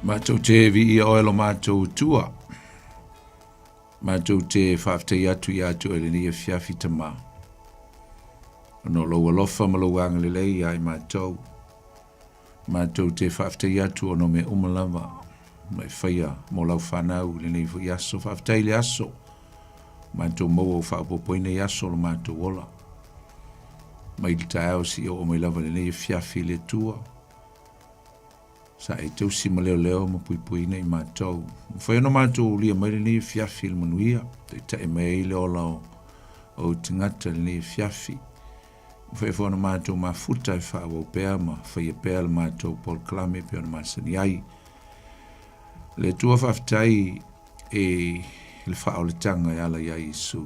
Matou te viia oe lo matou Atua. Matou te faafetai atu ia te oe lenei afiafi Tamā. Ona o lou alofa ma lou agalelei ia i matou. Matou te faafetai atu ona o mea uma lava ma e faia mo lau fanau i lenei foi aso. Faafetai i le aso. Matou maua ua faaopoopoina i aso o lo matou ola. Mai le taeao seia oo mai lava i lenei afiafi i le Atua. Sa e tausi ma leoleo ma puipuiina i matou. Mafai ona matou ulia mai lenei afiafi i le manuia, taitai mai ai le ola o ou tagata i lenei afiafi. Mafai foi ona matou mafuta e faaauau pea ma faia pea le matou polokalame e pei ona masani ai. Le Atua faafetai i le faaolataga e ala iā Iesu.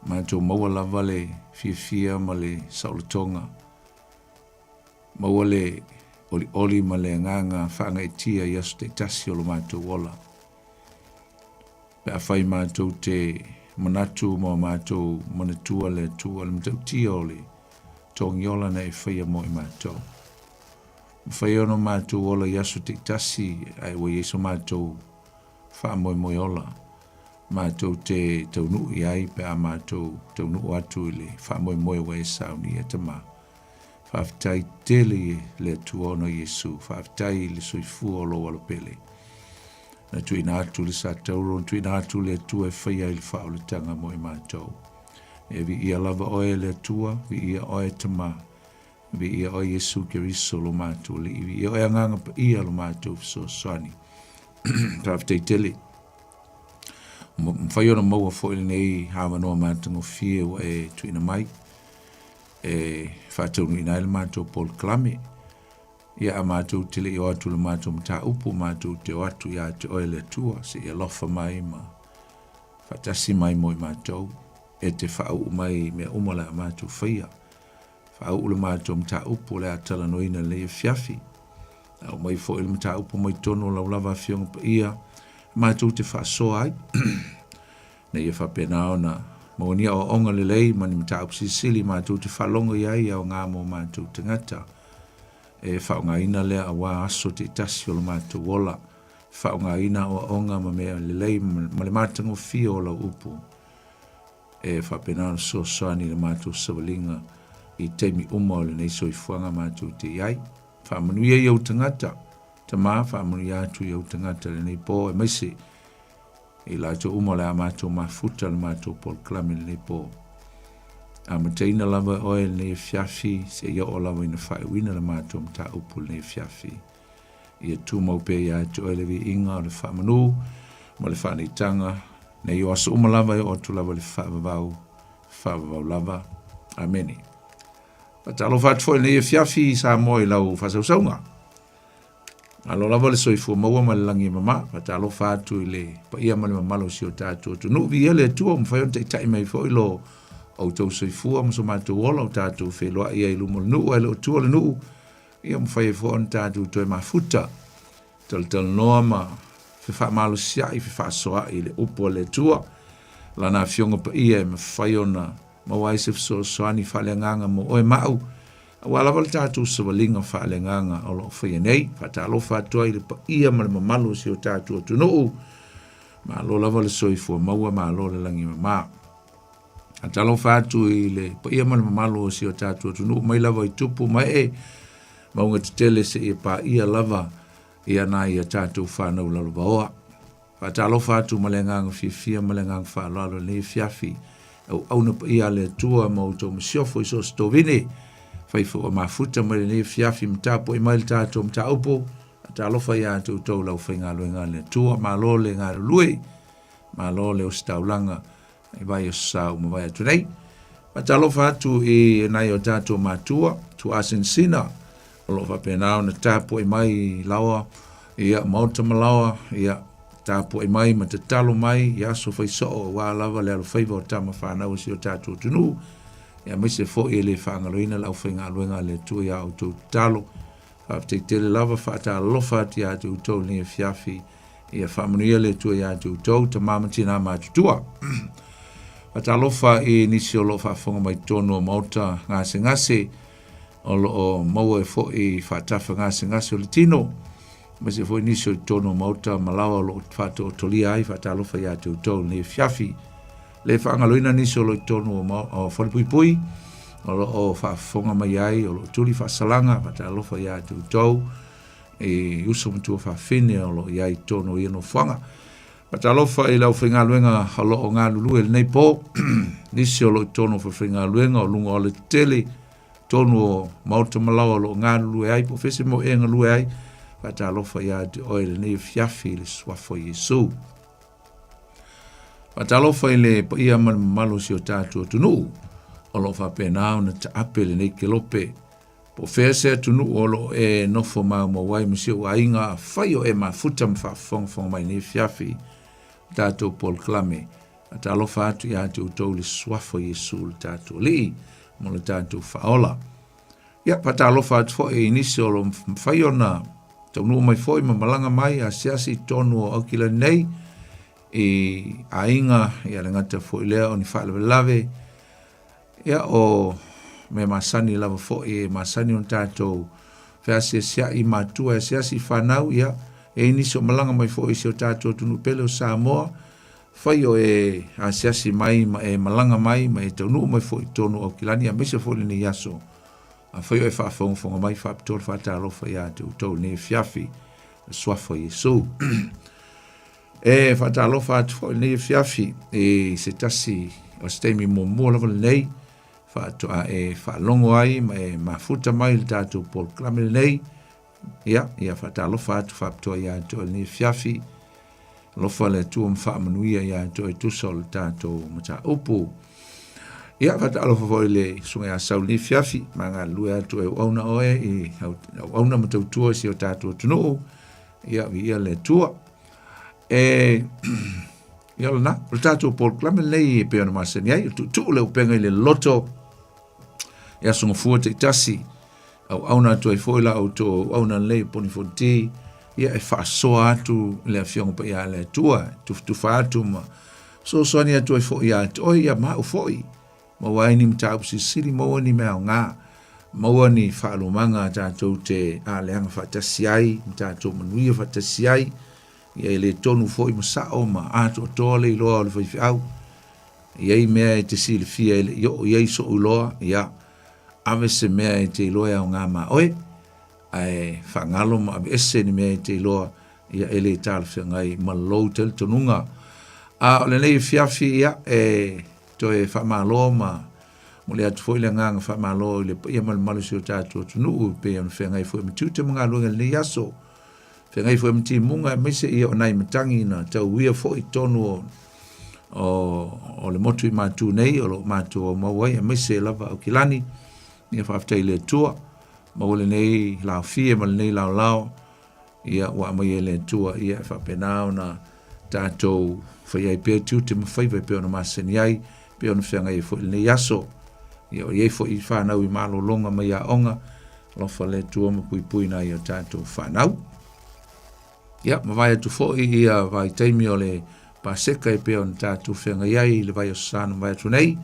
Matou maua lava le fiafia ma le saolotoga. Maua le olioli ma le agaga faagaeetia i aso taitasi o lo matou ola. Pe afai matou te manatu ma matou manatua le Atua, le matautia o le togiola na e faia mo i matou. Mafai ona matou ola i aso taitasi ae ua i ai so matou faamoemoe ola matou te taunuu i ai pe a matou taunuu atu i le faamoemoe ua e saunia, Tamā. Faafetai tele i le Atua ona o Iesu. Faafetai i le soifua o lou alo pele. Na tuuina atu le satauro, na tuuina atu le Atua e faia ai le faaolataga mo i matou. E viia lava oe le Atua, viia oe Tamā, viia oe Iesu Keriso lo matou Alii, viia oe Agaga Paia lo matou fesoasoani. Faafetai tele. Mafai ona maua foi lenei avanoa matagofie ua e tuuina mai e faataunuuina ai le matou polokalame. Ia a matou te le i o atu i le matou mataupu, matou te o atu ia te oe le Atua, se i alofa mai ma faatasi mai mo i matou, e te faauu mai i mea uma o le a matou faia. Faauu le matou mataupu o le a talanoaina i lenei afiafi. Aumai foi le mataupu mai totonu o lau lava Afioga Paia, matou te faasoa ai. Ina ia faapena ona maua ni aoaoga lelei ma ni mataupu silisili matou te faalogo i ai e aoga mo matou tagata. E faaaogaina lea auā aso taitasi o lo matou ola, faaaogaina aoaoga ma mea lelei ma le matagofie o lau upu. E faapena ona fesoasoani i le matou savaliga i taimi uma o lenei soifuaga matou te i ai. Faamanuia i ou tagata, Tamā, faamanuia atu i ou tagata i lenei pō, aemaise i latou uma o le a matou mafuta le matou polokalame i lenei pō. Amataina lava e oe lenei afiafi seia oo lava ina faaiuina le matou mataupu i lenei afiafi. Ia tumau pea ia te oe le viiga o le faamanu ma le faaleitaga nei o aso uma lava e oo atu lava i le faavavau, faavavau lava. Amene. Faatalofa atu foi i lenei afiafi i Samoa i lau faasausauga. Malo lava le soifua maua ma le lagi e mama. Faatalofa atu i le paia ma le mamalu o si o tatou atunuu. Viia le Atua ua mafai ona taitai mai foi lo outou soifua ma so matou ola o tatou feiloai ai i luma o le nuu ae le o tua le nuu. Ia mafai ai foi ona tatou toe mafuta, talatalanoa ma fefaamalosiai, fefaasoaai i le upu a le Atua, Lana Afioga Paia e mafai ona maua ai se fesoasoani faaleagaga mo oe ma au, aua lava le tatou savaliga faaleagaga o lo o faia nei. Faatalofa atu ai i le paia ma le mamalu o si o tatou atunuu. Malo lava le soifua maua, malo le lagi e mama. Faatalofa atu i le paia ma le mamalu o si o tatou atunuu mai lava i tupu ma ee, mauga tetele seia paia lava ia nai a tatou fanau lalovaoa. Faatalofa atu ma le agaga fiafia ma le agaga faaaloalo i lenei afiafi. Auauna paia a le Atua ma outou masiofo i so o se tovine. Fai foi ua mafuta mai lenei afiafi ma tapuai mai le tatou mataupu. Faatalofa ia te outou le aufaigaluega a le Atua. Malo le galulue, malo le ositaulaga i vaiaso sa ua mavae atu nei. Faatalofa atu i nai o tatou matua, tuasinasina, o lo o faapena ona tapuai mai i laoa, ia, maota ma laoa, ia, tapuai mai ma tatalo mai i aso faisoo aua lava le alofaiva o tama fanau a si o tatou atunuu, ia, aemaise foi e le faagaloina le aufaigaluega a le Atua i a outou tatalo. Faafetai tele lava, faatalofa atu ia te outou i lenei afiafi. Ia faamanuia le Atua ia te outou, tama ma tinā matutua. Faatalofa i nisi o lo o faafofoga mai totonu o maota gasegase, o lo o maua e foi faatafa gasegase o le tino. Aemaise foi nisi o i totonu o maota ma laoa o lo o faataotolia ai faatalofa ia te outou i lenei afiafi. Le faagaloina nisi o lo o i totonu o falepuipui o lo o faafofoga mai ai, o lo o tuli faasalaga faatalofa ia te outou i uso ma tuafafine o lo o i ai i totonu o ia nofoaga. Faatalofa i le aufaigaluega o lo o galulue i lenei po, nisi o lo o i totonu o falefaigaluega o luga o alatetele, totonu o maota ma laoa o lo o galulue ai, po o fea se mea o e galue ai, faatalofa ia te oe i lenei afiafi i le suafa o Iesu. Faatalofa i le paia ma le mamalu o si o tatou atunuu o lo o faapena ona taape lenei kelope. Po o fea se atunuu o lo o e nofo maumau ai ma si ou aiga, afai o e mafuta ma faafofogafoga mai i lenei afiafi, tatou polokalame. Faatalofa atu ia te outou i le suafa o Iesu le tatou Alii ma le tatou Faaola. Ia, faatalofa atu foi i nisi o lo mafai ona taunuu mai foi ma malaga mai asiasi i totonu o Aukilani nei i aiga, ia le gata foi lea o ni faalavelave, ia o mea masani lava foi e masani ona tatou feasiasia'i matua e asiasi i fanau, ia e i ai nisi o malaga mai foi i si o tatou atunuu pele o Samoa, Fai o e asiasi mai ma e malaga mai ma e taunuu mai foi i totonu o Aukilani aemaise foi lenei aso. Afai o e faafogafoga mai, faapitoa le faatalofa ia te outou i lenei afiafi, le suafa o Iesu. E faatalofa atu foi i lenei afiafi i se tasi o se taimi muamua lava lenei faatoa e faalogo ai ma e mafuta mai i le tatou polokalame lenei. Ia, ia faatalofa atu faapitoa ia te oe i lenei afiafi. Alofa le Atua ma faamanuia ia te oe tusa o le tatou mataupu. Ia, faatalofa foi i le susuga ia Sau i lenei afiafi, ma galulue atu e auauna oe i auauna ma tautua i si o tatou atunuu. Ia, viia le Atua. E, ia lena, o le tatou polokalame lenei e pei ona masani ai, o tuutuu le upega i le loto, i aso gafua taitasi, auauna atu ai foi la outou auauna lelei o poni fonti, ia e faasoa atu le Afioga Paia a le Atua, e tufatufa atu ma fesoasoani atu ai foi ia te oe, ia ma au foi, maua ai ni mataupu silisili, maua ni mea aoga, maua ni faalumaga tatou te aleaga faatasi ai, ma tatou manuia faatasi ai, ia e le tonu foi ma sao ma atoatoa le iloa o le faifeau. E i ai mea e te silafia e le i oo i ai so'u iloa, ia, ave se mea e te iloa e aoga ma oe, ae faagalo ma aveese ni mea e te iloa, ia, e le talafeagai ma lou talitonuga. A o lenei afiafi, ia, e toe faamalo ma momoli atu foi le agaga faamalo i le paia ma le mamalu o si o tatou atunuu e pei ona feagai foi ma tiute ma galuega i lenei aso. Feagai foi ma timuga aemaise ia o nai matagi na tauia foi i totonu o o le motu i Matu nei o lo o matou aumau ai aemaise lava Aukilani. Ia faafetai i le Atua maua lenei laofie ma lenei laolao ia ua aumai e le Atua ia e faapena ona tatou fai ai pea tiute ma faiva e pei ona masani ai, e pei ona feagai ai foi lenei aso. Ia o i ai foi fanau i malologa mai aoga, alofa le Atua ma puipui nai o tatou fanau. Ia, mavae atu foi ia vaitaimi o le Paseka e pei ona tatou feagai ai i le vaiaso sa na mavae atu nei.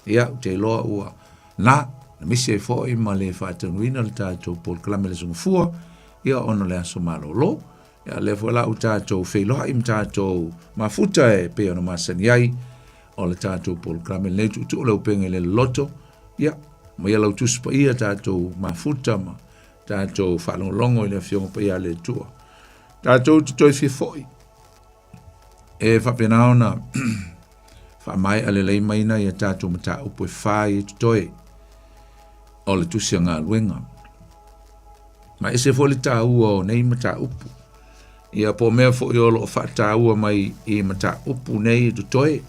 Ia, ou te iloa ua na, na misi ai foi ma le faataunuina le tatou polokalame le Aso Gafua, ia ona o le aso malolo. Ia, lea foi la ua tatou feiloai ma tatou mafuta e pei ona masani ai o le tatou polokalame lenei tuutuu le upega i le loloto. Ia, aumaia lau Tusi Paia tatou mafuta ma tatou faalogologo i le Afioga Paia a le Atua. Tatou te toe fia foi e faapena ona faamaea lelei mai nai a tatou mataupu e fai e totoe o le tusi a galuega. Ma ese foi le taua o nei mataupu. Ia po o mea foi o lo o faataua mai i mataupu nei e totoe.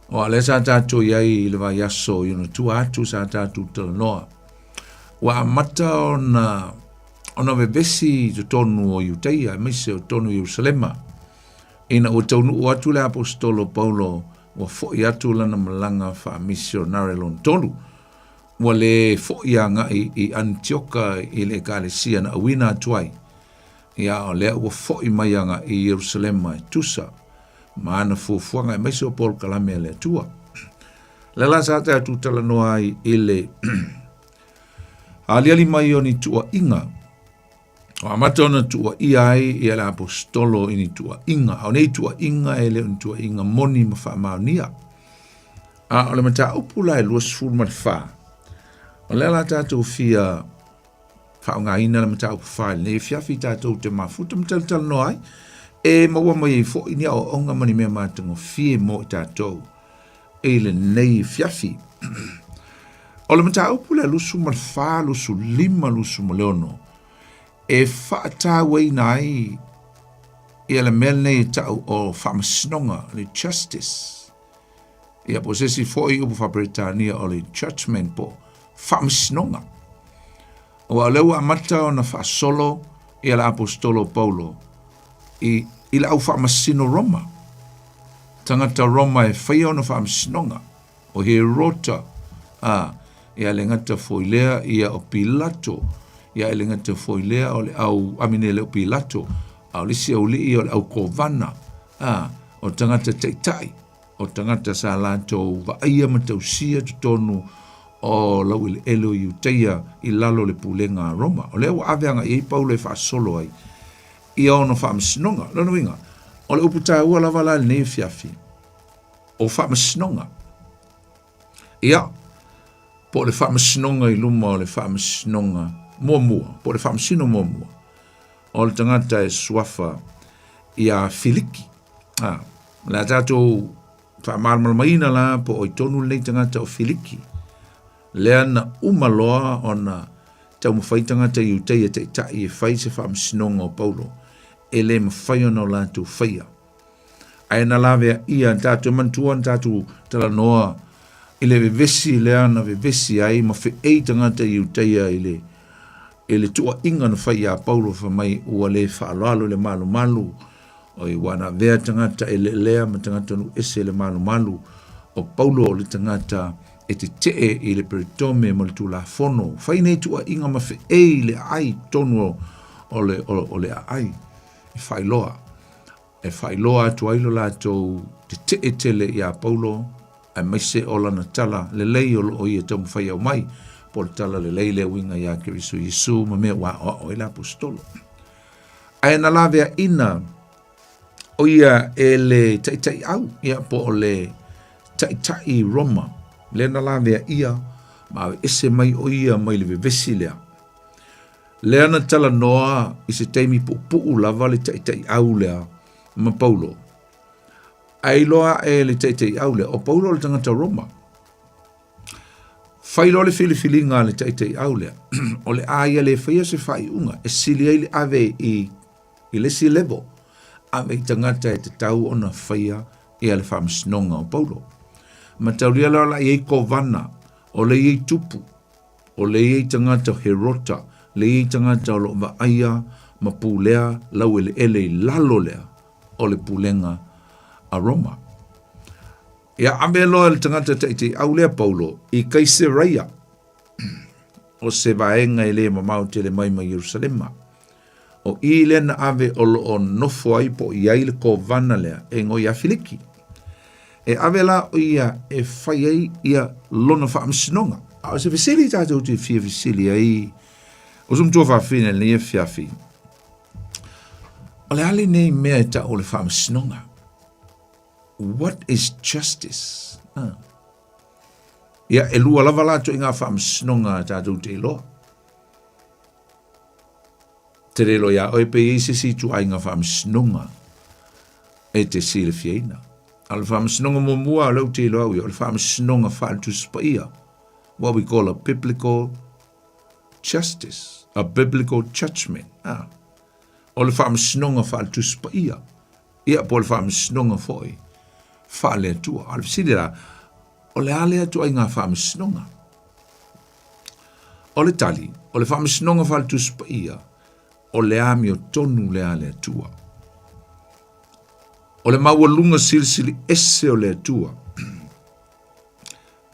O a lea sa tatou i ai i le vaiaso i ona tua atu sa tatou talanoa. Ua amata ona ona vevesi i totonu o Iuteia, aemaise o totonu o Ierusalema, ina ua taunuu atu le aposetolo o Paulo, ua foi atu lana malaga faamisionare lona tolu. Ua le foi agai i Anitioka i le ekalesia na auina atu ai, ia o lea ua foi mai agai i Ierusalema e tusa ma ana fuafuaga aemaise o polokalame a le Atua. O lea la sa tatou talanoa ai i le aliali mai o ni tuuaiga. Ua amata ona tuuaia ai ia le aposetolo i ni tuuaiga, a o nei tuuaiga e le o ni tuuaiga moni ma faamaonia. A o le mataupu la e 24, o lea la tatou fia faaaogaina le mataupu 4 i lenei afiafi tatou te mafuta ma talatalanoa ai, e maua mai ai foi ni aoaoga ma ni mea matagofie mo i tatou i lenei afiafi. O le mataupu lea 24, 25, 26, e faatauaina ai ia le mea lenei e tau o faamasinoga, le justice. Ia po o se isi foi upu faa-Peretania o le judgment po faamasinoga. Aua o lea ua amata ona faasolo ia le aposetolo o Paulo i, i le au faamasino Roma. Tagata Roma e faia ona faamasinoga, o Herota, a, ia le gata foi lea, ia o Pilato, ia e le gata foi lea o le au, amine le o Pilato, a o le isi aualii o le au kovana, a, o tagata taitai, o tagata sa latou vaaia ma tausia totonu o laueleele o Iutaia i lalo o le pulega a Roma. O lea ua ave agai i ai Paulo e faasolo ai ia ona faamasinoga. Lona uiga, o le upu taua lava la i lenei afiafi, o faamasinoga. Ia, po o le faamasinoga i luma o le faamasinoga muamua, po o le faamasino muamua, o le tagata e suafa ia Filiki. Ah, o le a tatou faamalamalamaina la po o ai tonu lenei tagata o Filiki. Lea na uma loa ona taumafai tagata Iutaia taitai e fai se faamasinoga o Paulo, e le mafai ona o latou faia. Ae na laveaia tatou manatua na tatou talanoa i le vevesi lea na vevesi ai ma feei tagata Iutaia i le i le tuuaiga na fai iā Paulo fai mai ua le faaaloalo i le malumalu oi ua na avea tagata eleelea ma tagata nuu ese i le malumalu o Paulo o le tagata e tetee i le peritome ma le Tulafono fai nei tuuaiga ma feei i le aai tonu o le, o, o le aai e faailoa e faailoa atu ai lo latou tetee tele iā Paulo aemaise o lana tala lelei o lo o ia taumafai e aumai, po o le tala lelei le uiga iā Keriso Iesu ma mea ua aoao ai le aposetolo. Ae na laveaina o ia e le taitaiau, ia po o le taitai Roma, lea na laveaia ma aveese mai o ia mai le vevesi lea. Lea na talanoa i se taimi puupuu lava le taitaiau lea ma Paulo. Ae iloa ae le taitaiau lea, o Paulo o le tagata Roma. Fai loa le filifiliga a le taitaiau lea, o le a ia le faia se faaiuga e sili ai le ave i, i le isi level, ave i tagata e tatau ona faia ia le faamasinoga o Paulo. Mataulia loa la i ai kovana, o le i ai tupu, O le i ai tagata o Herota, le i ai tagata o lo o vaaia ma pulea laueleele i lalo lea o le pulega a Roma. Ia ave loa le tagata taitaiau lea Paulo i Kaiseraia, o se vaega e le mamao tele mai ma Ierusalema. O i lea na ave o lo o nofo ai po o i ai le kovana lea e igoa ia Filiki. E ave la o ia e fai ai ia lona faamasinoga. A o se fesili tatou te fia fesili ai, o se matua faafina i lenei afiafi, o le a lenei mea e tau o le faamasinoga? What is justice? Ah. Ia, e lua lava la ituaiga faamasinoga tatou te iloa. Te le iloa iā oe pe i ai se isi ituaiga faamasinoga e te silafiaina. A o le faamasinoga muamua o lea ou te iloa au ia, o le faamasinoga faale-Tusi Paia, what we call a biblical justice, a biblical judgment. Ah. O le faamasinoga faale-Tusi Paia, ia po o le faamasinoga foi faale-Atua. A o le fesili la, o le a lea ituaiga faamasinoga? O le tali, o le faamasinoga faale-Tusi Paia, o le amiotonu lea a le Atua. O le maualuga silisili ese o le Atua,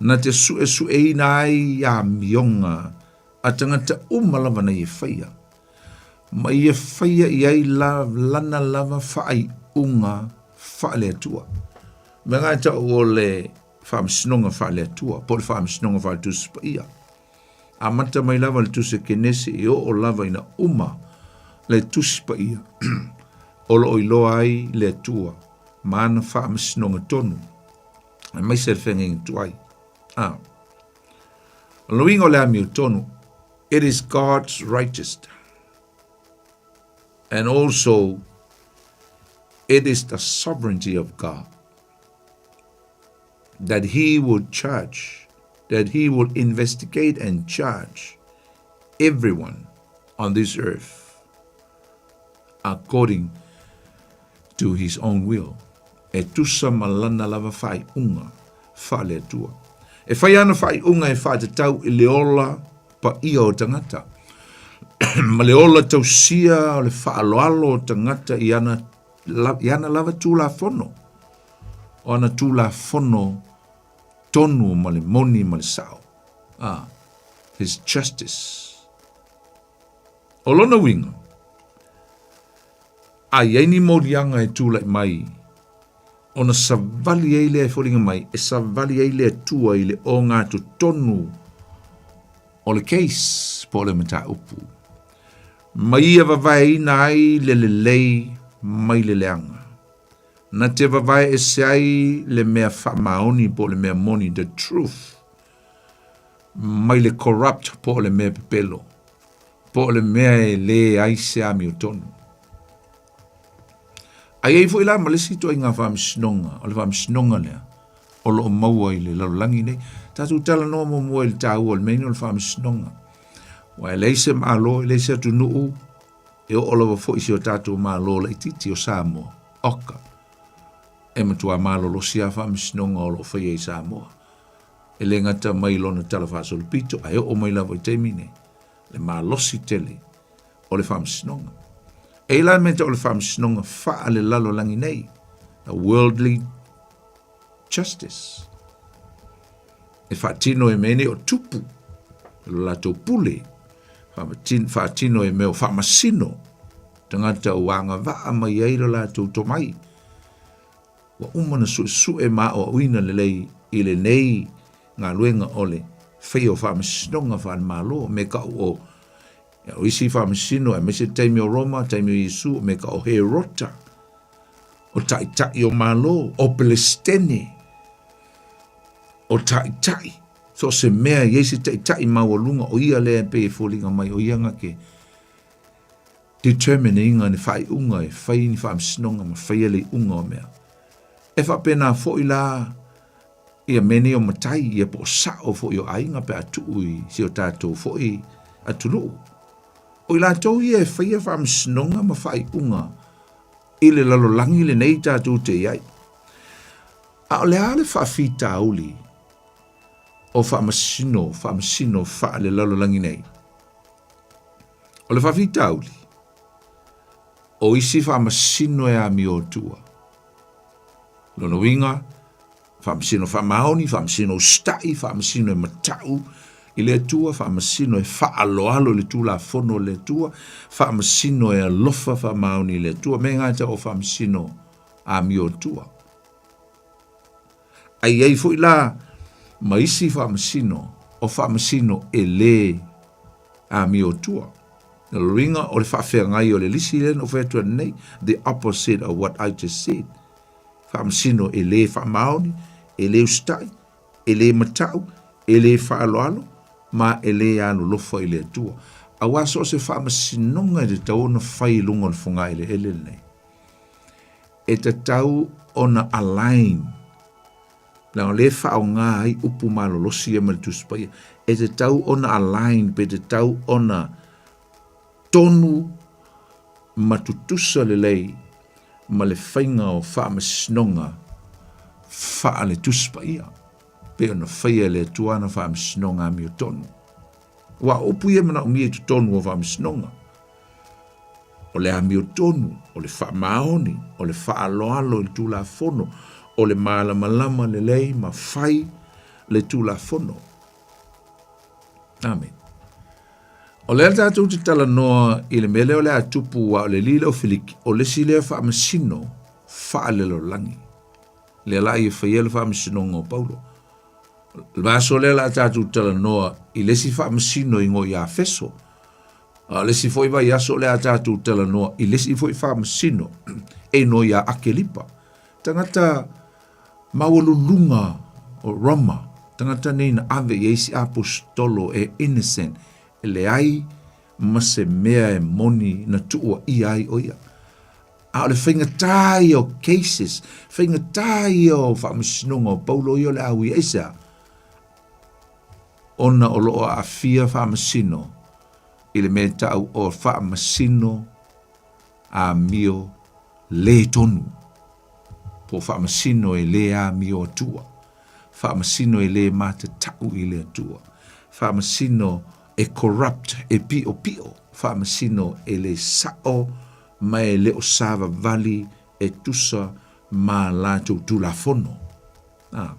na te suesueina ai amioga a tagata uma lava na ia faia, ma ia faia i ai la, lana lava faaiuga faale-Atua. Mea na e tau o le Faamasinoga Faale-Atua, po o le Faamasinoga Faale-Tusi Paia. Amata mai lava le Tusi a Kenese e oo lava ina uma Le Tusi Paia o lo o iloa ai le Atua ma ana faamasinoga tonu, aemaise le feagaiga tuai. A. O le uiga o le amiotonu, it is God's righteous and also it is the sovereignty of God that he will charge, that he will investigate and charge everyone on this earth according to his own will. E tusa ma lana lava faaiuga faale-Atua. E whai ana faaiuga e whaatatau i le ola paia o tangata. Ma le ola tausia o le whaaloalo o tangata i ana, i ana lava tūlafono. O ana tūlafono tonu ma le moni ma le sao. Ah, his justice. O lona uiga, a i ai ni moliaga e tulai mai, ona savali ai lea e foliga mai, e savali ai le Atua i le ogatotonu o le case po o le mataupu, ma ia vavaeina ai le lelei mai le leaga. Na te vavae ese ai le mea faamaoni po o le mea moni, the truth, mai le corrupt po o le mea pepelo, po o le mea e lē ai se amiotonu. A i ai foi la ma le isi ituaiga faamasinoga, o le faamasinoga lea o lo o maua i le lalolagi nei. Tatou talanoa muamua i le taua o le mea lenei o le faamasinoga. Aua e leai se Malo, e leai se atunuu e oo lava foi i si o tatou Malo laitiiti o Samoa, oka, e matua malolosi lava faamasinoga o lo o faia i Samoa. E le gata mai lona tala faasolopito, ae oo mai lava i taimi nei, le malosi tele o le faamasinoga. E i la mea tau o le faamasinoga faalelalolagi nei, the worldly justice. E faatino e mea nei o tupu, lo latou pule, faatino e mea o faamasino, tagata ua agavaa mai ai lo latou tomai. Ua uma ona suesue ma aoaoina lelei i lenei galuega o le faia o faamasinoga faale-Malo, me ka o o isi faamasino, aemaise le taimi o Roma, taimi o Iesu, me ka o Herota, o taitai o Malo, o Pelestene, o taitai, so o se mea i ai se taitai maualuga, o ia lea e pei e foliga mai, o ia nga ke determine iga ni faaiuga e fai ni faamasinoga ma faia le iuga o mea. E faapena foi la ia mea nei o matai, ia po o sao foi o aiga pe a tuu i si o tatou foi atunuu. O i latou ia e faia faamasinoga ma faaiuga i le lalolagi lenei tatou te i ai. A o le a le faafitauli o faamasino, faamasino faalelalolagi nei? O le faafitauli, o isi faamasino e amio atua. Lona uiga, faamasino faamaoni, faamasino usitai, faamasino e matau i le Atua, faamasino e faaaloalo i le Tulafono a le Atua, faamasino e alofa faamaoni i le Atua, me gata o faamasino amio atua. A i ai foi la ma isi faamasino, o faamasino e lē amiotua. O le uiga o le faafeagai o le lisi lea na ou fai atu nei, the opposite of what I just said. Faamasino e lē faamaoni, e lē usitai, e lē matau, e lē faaaloalo, ma e lē alolofa i le Atua. Aua so o se faamasinoga e tatau ona fai i luga o le fogaeleele lenei, e tatau ona align, leaga o lea e faaaoga ai upu malolosi ia mai le Tusi Paia, e tatau ona align pe tatau ona tonu ma tutusa lelei ma le faiga o faamasinoga faale Tusi Paia, pei ona faia e le Atua ana faamasinoga amiotonu. Aua o upu ia e manaomia i totonu o faamasinoga, o le amiotonu, o le faamaoni, o le faaaloalo i le Tulafono, o le malamalama lelei ma fai le Tulafono. Amene. O lea tatou te talanoa i le mea lea o le a tupu, aua o le alii lea o Filiki, o le isi lea faamasino faalelalolagi. Lea la ia faia le faamasinoga o Paulo. Le vaiaso lea la tatou talanoa i le isi faamasino i ngo ia Efeso. A o le isi foi vaiaso o le a tatou talanoa i le isi foi faamasino e igoa ia Akelipa, tagata maualuluga o Roma, tagata nei na ave i ai isi aposetolo e innocent, e leai ma se mea e moni na tuuaia ai o ia. A o le faigata ia o cases, faigata ia o faamasinoga o Paulo ia o le a ui aisea? Ona o lo o aafia faamasino i le mea e ta'u o faamasino amio lē tonu, po o faamasino e lē amio Atua, faamasino e lē matata'u i le Atua, faamasino e corrupt, e pi'opi'o, faamasino e lē sa'o ma e le o savavali e tusa ma latou Tulafono. A.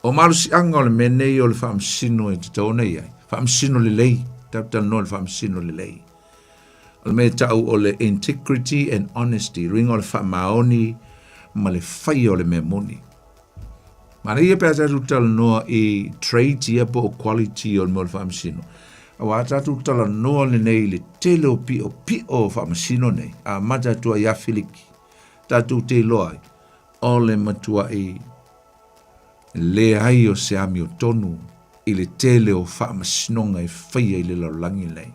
O malosiaga o le mea nei o le faamasino e tatau ona i ai, faamasino lelei, talatalanoa i le faamasino lelei. O le mea e ta'u o le integrity and honesty, le uiga o le faamaoni ma le faia o le mea moni. Manaia pe a tatou talanoa i traits ia po o quality o le mea o le faamasino. Aua a tatou talanoa lenei i le tele o piʻopiʻo o faamasino nei, amata atu ai ia Filiki, tatou te iloa ai, O le matuaʻi leai o se amiotonu i le tele o faamasinoga e faia i le lalolagi lenei.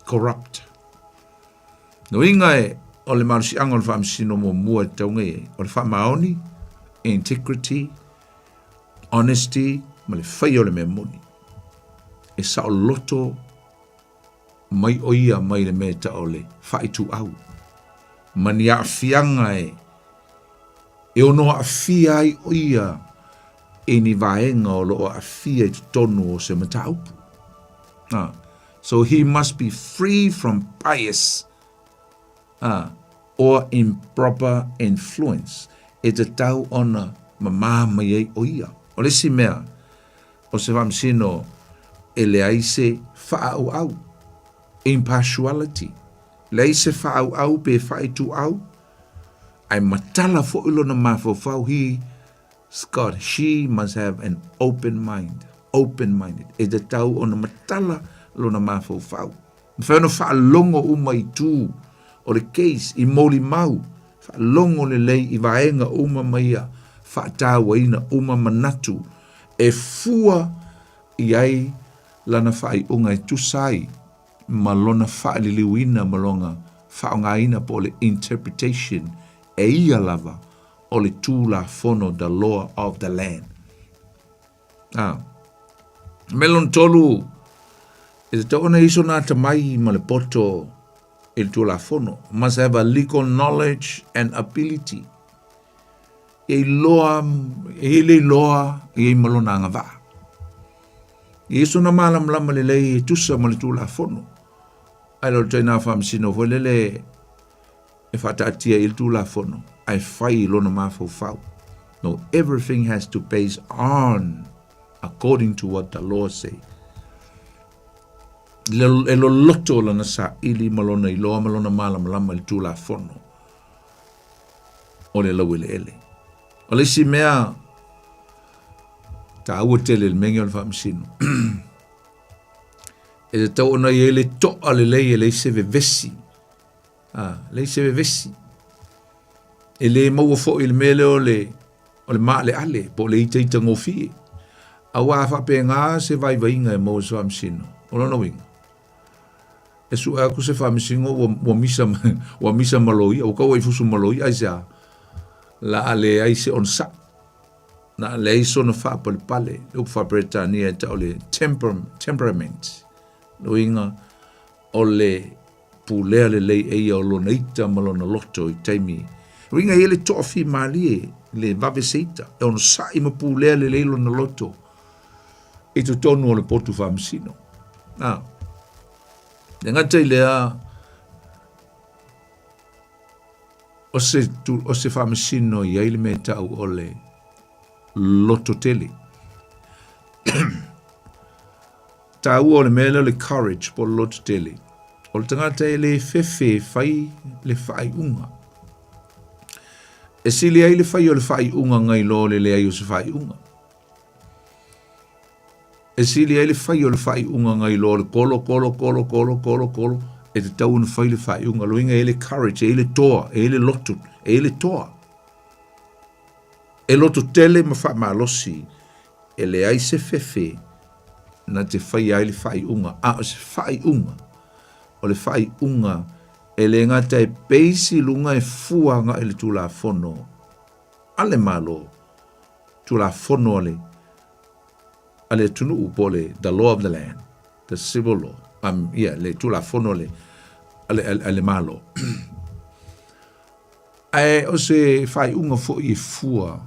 Corrupt. Nuiga e o le malosiaga o le faamasino muamua e tatau ona i ai, o le faamaoni, integrity, honesty, ma le faia o le mea moni. E saoloto mai ʻo ia mai le mea e taʻo le faaituau ma ni aafiaga e e ono aafia ai ʻo ia i ni vaega o lo o aafia i totonu o se mataupu. Ah, so he must be free from bias ah, or improper influence e tatau ona mamā mai ai ʻo ia. O le isi mea, O se faamasino e leai se faaauau, impartiality, leai se faaauau pe faaituau, ae matala foi lona mafaufau, he, Scott, she must have an open mind, open minded, e tatau ona matala lona mafaufau. Mafai ona faalogo uma i itu o le case, i molimau, faalogo lelei i vaega uma ma ia faatauaina uma manatu e fua i ai lana faaiuga e tusa ai ma lona faaliliuina ma lona faaaogaina po o le interpretation e ia lava o le Tulafono the law of the land. A. Mea lona tolu, e tatau ona i ai sona atamai ma le poto i le Tulafono. Must have a legal knowledge and ability. Ia iloa, e i ai le iloa, e i ai ma lona agavaa. Ia i ai sona malamalama lelei e tusa ma le Tulafono. Ae le o le ituaiga faamasino foi lele e faataatia i le Tulafono ae fai i lona mafaufau. No, everything has to base on according to what the law say. E loloto lana saili ma lona iloa ma lona malamalama i le Tulafono o le laueleele. O le isi mea taua tele i le mea lenei o le faamasino, e tatau ona i ai le toa lelei e leai se vevesi A, leai se vevesi. E le maua foi i le mea lea o le, o le maaleale po o le itaita gofie. Aua a faapena se vaivaiga e maua i se faamasino, o lona uiga, e sue atu se faamasino ua, ua misa, ua misa ma loia, ua tau ai fusu ma loia, aisea? La a leai se onosai, la a leai sona faapalepale, le upu faa-Peretania e tau o le temper, temperament, lona uiga, o le pulea lelei e ia o lona ita ma lona loto i taimi. Uiga e i ai le toafimalie, le vave se ita, e onosai ma pulea lelei lona loto i totonu o le potu faamasino. A, e gata i lea, o se, o se faamasino i ai le mea e tau o le loto tele. Taua o le mea lea o le courage po o le loto tele. O le tagata e le fefe e fai le faaiuga. E sili ai le fai o le faaiuga nai lo le leai o se faaiuga. E sili ai le fai o le faaiuga nai lo le kolo kolo kolo kolo kolo kolo e tatau ona fai le faaiuga. Loiga e i ai le courage, e i ai le toa, e i ai le loto, e i ai le toa. E loto tele ma faamalosi, e leai se fefe na te faia ai le faaiuga, a o se faaiuga, o le faaiuga e le gata e peisi i luga e fua agai i le Tulafono a le Malo, Tulafono a le a le atunuu po o le the law of the land, the civil law, um, yeah, le Tulafono a le, a le, a le Malo. Ae o se faaiuga foi e fua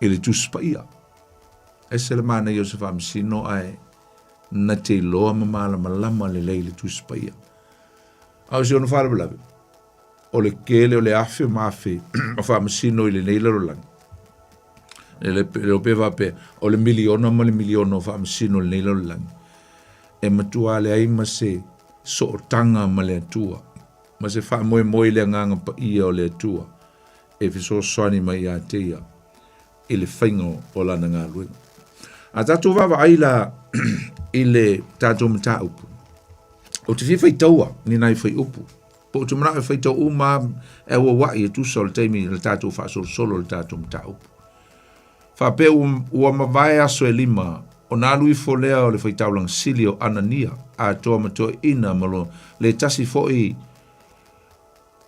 i le Tusi Paia. Ese le manaia o se faamasino ae na te iloa ma malamalama lelei le Tusi Paia. A o si ona faalavelave, o le tele o le afe ma afe o faamasino i lenei lalolagi. E le iloa pe faapea, o le miliona ma le miliona o faamasino i lenei lalolagi, e matua leai ma se sootaga ma le Atua, ma se faamoemoe i le Agaga Paia o le Atua e fesoasoani mai ia te ia i le faiga o lana galuega. A tatou vaavaai la i le tatou mataupu, ou te fia faitaua ni nai fuaiupu, po ou te manao e faitau uma e auauai e tusa o le taimi i le tatou faasolosolo o le tatou mataupu. Faapea ua mavae aso e lima, ona alu ifo lea o le faitaulaga sili o Anania, atoa ma toeaiina ma lo le tasi foi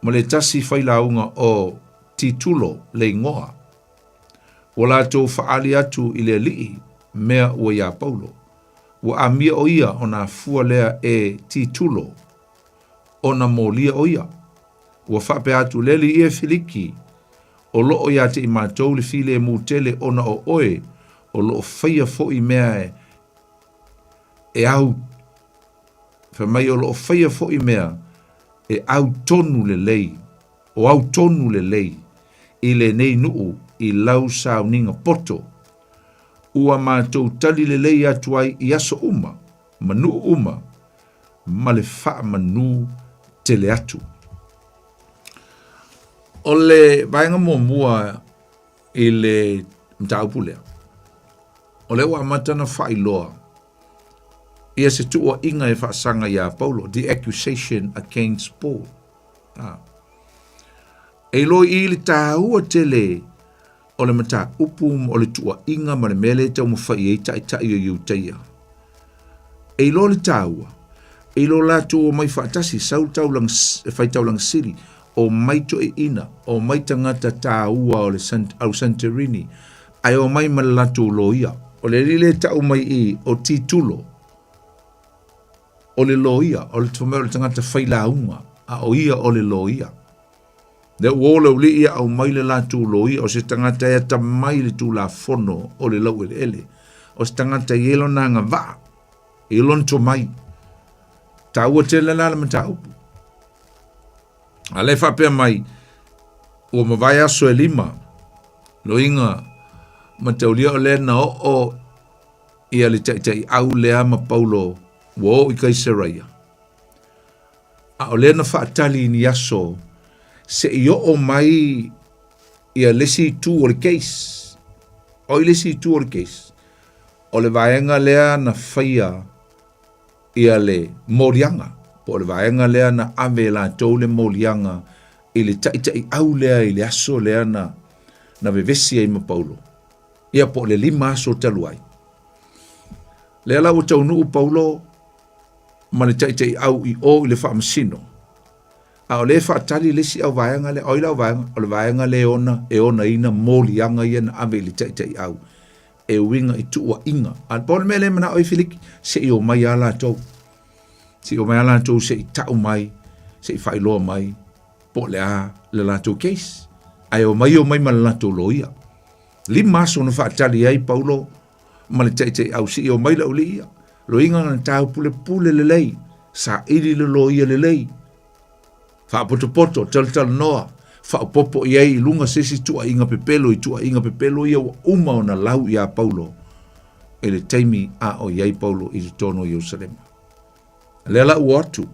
ma le tasi failauga o Titulo le igoa. Ua latou faaali atu i le alii mea ua iā Paulo. Ua amia ʻo ia ona afua lea e Titulo ona molia ʻo ia. Ua faapea atu le alii e Filiki, O loo iā te i matou le filemu tele ona o oe, o loo faia foi mea e au, fai mai o loo faia foi mea e au tonu lelei, o au tonu lelei i lenei nuu i lau sauniga poto. Ua matou tali lelei atu ai i aso uma ma nuu uma ma le faamanu tele atu. O le vaega muamua i le mataupu lea, o lea ua amata ona faailoa ia se tuuaiga e faasaga iā Paulo, the accusation against Paul. Ah. E iloa i le tāua tele o le mataupu o le tuuaiga ma le mea lea e taumafai i ai taitai o Iutaia. E iloa le tāua, e iloa latou omai faatasi, sau taulaga, faitaulaga sili, omai toeaiina, omai tagata tāua o le au Santorini, ae omai ma le latou loia. O le alii lea e tau mai i o Titulo, o le loia, o le o le tagata failauga, a o ia o le loia. Lea ua o le auli'i a aumai le latou loia, o se tagata e atamai i le tulafono o le laueleele, o se tagata e i ai lona agavaa, e i ai lona tomai. Taua tele la le mataupu. A lea e faapea mai, ua mavae aso e lima, loiga mataulia o lea na oo ia le taitaiau lea ma Paulo ua oo i Kaisaraia. A o lea na faatali i ni aso se i oo mai ia le isi itu o le case. O ai le isi itu o le case? O le vaega lea na faia ia le moliaga, po o le vaega lea na ave e latou le moliaga i le taitaiau lea i le aso lea na, na vevesi ai ma Paulo. Ia po o le lima aso talu ai. Lea la ua taunuu Paulo ma le taitaiau i o i le faamasino, a o lea e faatali le isi auvaega lea. O ai le auvaega? O le vaega lea e ona, e onaina moliaga ia na ave i le taitaiau e uiga i tuuaiga. A pau le mea lea e manao ai Filiki, se i omai lava latou. Se i omai lava latou se i tau mai, se i faailoa mai po o le a le latou case. Ae omai omai ma le latou loia. Lima aso na faatali ai Paulo ma le taitaiau se i omai le aualii ia. Loiga na taupulepule lelei, saili le loia lelei, faapotopoto, talatalanoa, faaopoopo i ai i luga se isi tuuaiga pepelo i tuuaiga pepelo ia ua uma ona lau iā Paulo i le taimi a o i ai Paulo i totonu o Ierusalema. Lea la ua atu,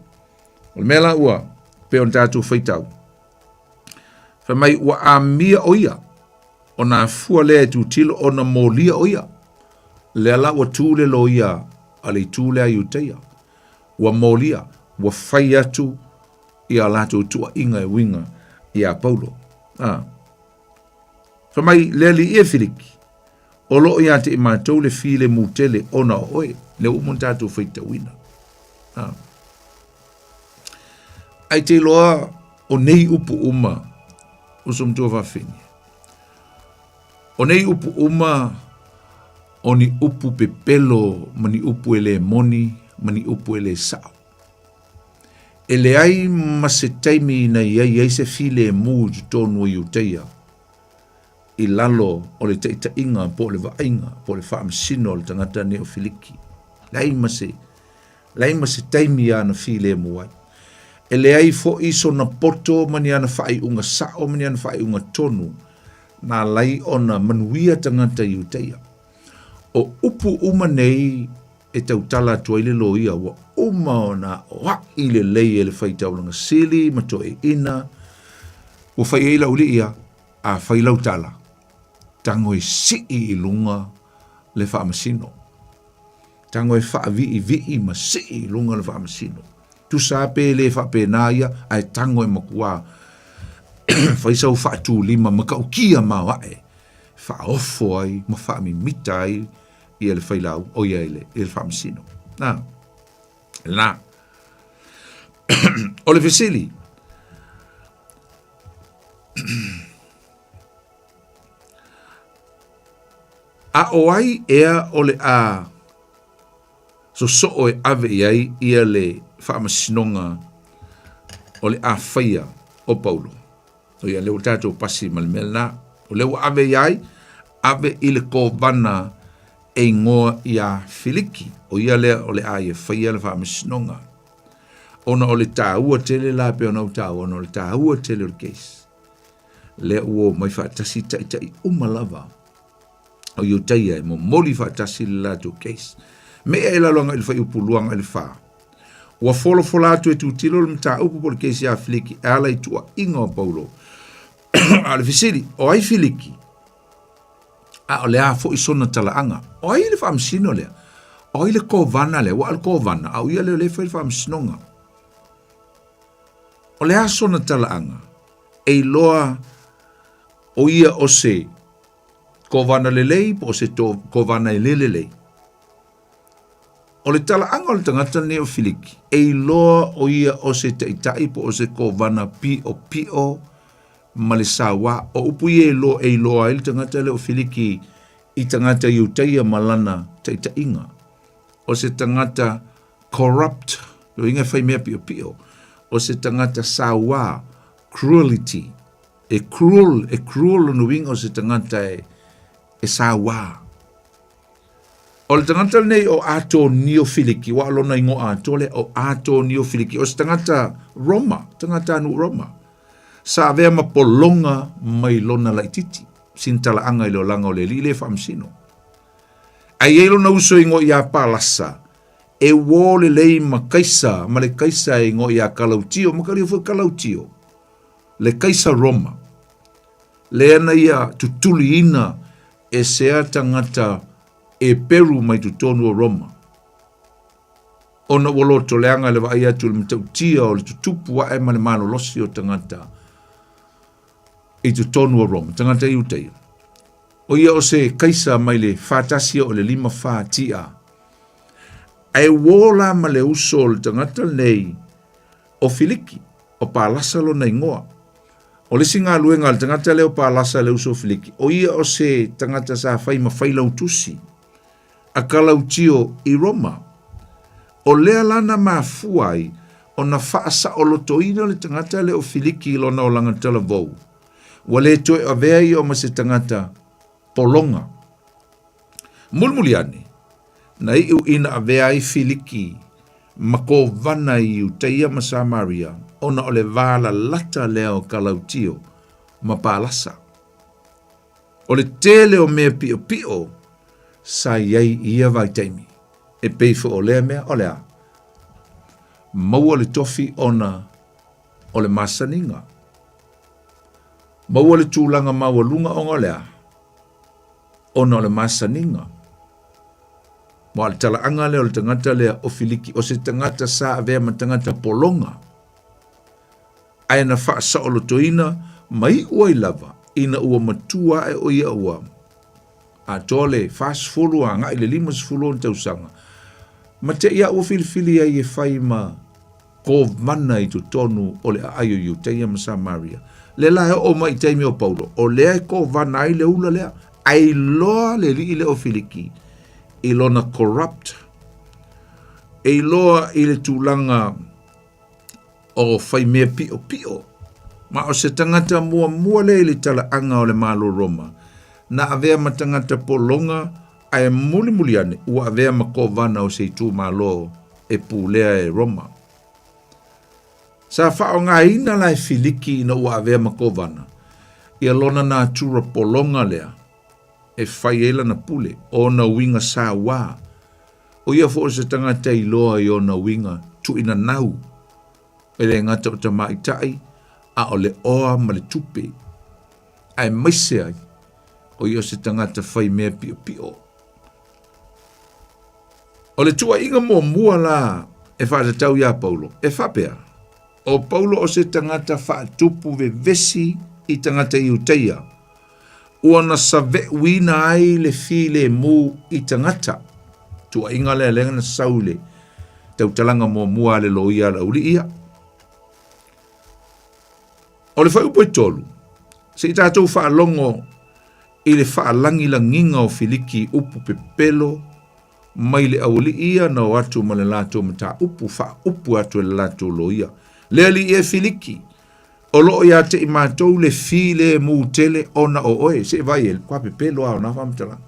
o le mea la ua pei ona tatou faitau, fai mai ua amia o ia, ona afua lea e tutilo ona molia o ia. Lea la ua tu le loia a le itu lea Iutaia, ua molia, ua fai atu ia latou tuuaiga e uiga iā Paulo. A. Fai mai, Le alii e Filiki, o lo o ia te i matou le filemu tele ona o oe, lea ua uma ona tatou faitauina. A. Ai te iloa o nei upu uma, uso matua fafine, o nei upu uma o ni upu pepelo ma ni upu e le moni ma ni upu e le sao. E leai ma se taimi na i ai ai se filemu i totonu o Iutaia i lalo o le taitaiga po o le vaaiga po o le faamasino o le tagata nei o Filiki. Leai ma se, leai ma se taimi ana filemu ai. E leai foi sona poto ma ni ana faaiuga sao ma ni ana faaiuga tonu na ala ai ona manuia tagata Iutaia. O upu uma nei e tautala atu ai le loia ua uma ona aoaʻi lelei e le faitaulaga sili ma toeaiina, ua fai ai lau alii ia, a fai lau tala, tago e sii i luga le faamasino. Tago e faaviivii ma sii i luga le faamasino. Tusa lava pe le faapena ia, ae tago e matua fai sau faatulima matautia maoae, faaofo ai ma faamimita ai ia le failau, o ia i le, i le faamasino. Na, na. O le fesili, a o ai ea o le a sosoo e ave i ai ia le faamasinoga o le a faia o Paulo? O ia lea ua tatou pasi ma le mea lena. O lea ua ave i ai, ave i le kovana e igoa iā Filiki. O ia lea o le a ia faia le faamasinoga. Ona o le taua tele la pei ona ou taua, ona o le taua tele o le case. Lea ua omai faatasi taitai uma lava o Iutaia e momoli faatasi le latou case. Me'e i lalo agai i le fuaiupu 2 agai i le 4. Ua folafola atu e tutilo le mataupu po o le case ia Filiki e ala i tuuaiga o Paulo. A o le fesili, o ai Filiki? A o le a foi sona talaaga? O ai le faamasino lea? O ai le kovana lea? Ua o le kovana, a o ia lea o lea e fai le faamasinoga. O le a sona talaaga? E iloa o ia o se kovana lelei po o se kovana e le lelei. O le talaaga o le tagata lenei o Filiki, e iloa o ia o se taitai po o se kovana piʻopiʻo ma le sauā. O upu ia e iloa, e iloa ai le tagata lea o Filiki i tagata Iutaia ma lana taitaiga. O se tagata corrupt, lona uiga e fai mea piʻopiʻo. O se tagata sauā, cruelty, E cruel, e cruel lona uiga o se tagata e, e sauā. O le tagata lenei o Atonio Filiki, ua o lona igoa atoa lea o Atonio Filiki, o se tagata Roma, tagata nuu Roma. Sa avea ma pologa mai lona laititi, sina talaaga i le olaga o le alii lea e faamasino. Ae i ai lona uso e igoa ia Palasa, e uō lelei ma Kaisa, ma le Kaisa e igoa ia Kalautio, ma kalia foi Kalautio. le Kaisa Roma, lea na ia tutuliina e sea tagata Eperu mai totonu o Roma, ona ua lotoleaga le vaai atu i le matautia o le tutupu ae ma le malolosi o tagata i totonu o Roma, tagata Iutaia. O ia o se Kaisa mai le 41 o le 54 TA. Ae uō la ma le uso o le tagata lenei O Filiki, o Palasa lona igoa. O le isi galuega a le tagata lea o Palasa le uso o Filiki, o ia o se tagata sa fai ma failautusi a Kalautio i Roma. O lea la na mafua ai ona faasaolotoina le tagata lea o Filiki i lona olaga talavou, ua le toe avea ia ma se tagata pologa. Mulimuli ane, na iu ina avea ai Filiki ma kovana i Iutaia ma Samaria ona o le va lalata lea o Kalautio ma Palasa. O le tele o mea piʻopiʻo sa i ai i ia vaitaimi, e pei foi o lea mea, o le a? Maua le tofi ona o le masaniga. Maua le tulaga maualuga ona o le a? Ona o le masaniga. Ma o le talaaga lea o le tagata lea o Filiki, o se tagata sa avea ma tagata pologa, ae na faasaolotoina ma iu ai lava ina ua matua ae o ia ua atoa le 40 agai le 50 ona tausaga, ma te i a ua filifili ai e fai ma kovana i totonu o le aai o Iutaia ma Samaria. Lea la e oo mai i taimi o Paulo, o lea e kovana ai le ula lea, ae iloa le alii lea o Filiki i lona corrupt, e iloa i le tulaga o faimea piʻopiʻo, ma o se tagata muamua lea i le talaaga o le Malo Roma, na avea ma tagata pologa ae mulimuli ane ua avea ma kovana o se itumalo e pulea e Roma. Sa faaaogaina la e Filiki ina ua avea ma kovana ia lona natura pologa lea e fai ai lana pule, o ona uiga sauā. ʻO ia foi o se tagata iloa i ona uiga tuuinanau, e le gata o tamaitai, a o le oa ma le tupe, aemaise ai ʻo ia o se tagata fai mea piʻopiʻo. O le tuuaiga muamua la e faatatau iā Paulo, e faapea, ʻo Paulo o se tagata faatupu vevesi i tagata Iutaia, ua na saveʻuina ai le filemu i tagata. Tuuaiga lea lea na sau i le tautalaga muamua a le loia a le aualii ia. O le fuaiupu e tolu, se i tatou faalogo i le faalagilagiga o Filiki upu pepelo mai le aualii ia na o atu ma le latou mataupu faaupu atu e le latou loia. Le alii e Filiki, o loo ia te i matou le filemu tele ona o oe. Se i vaai e, kua pepelo lava o na faamatalaga.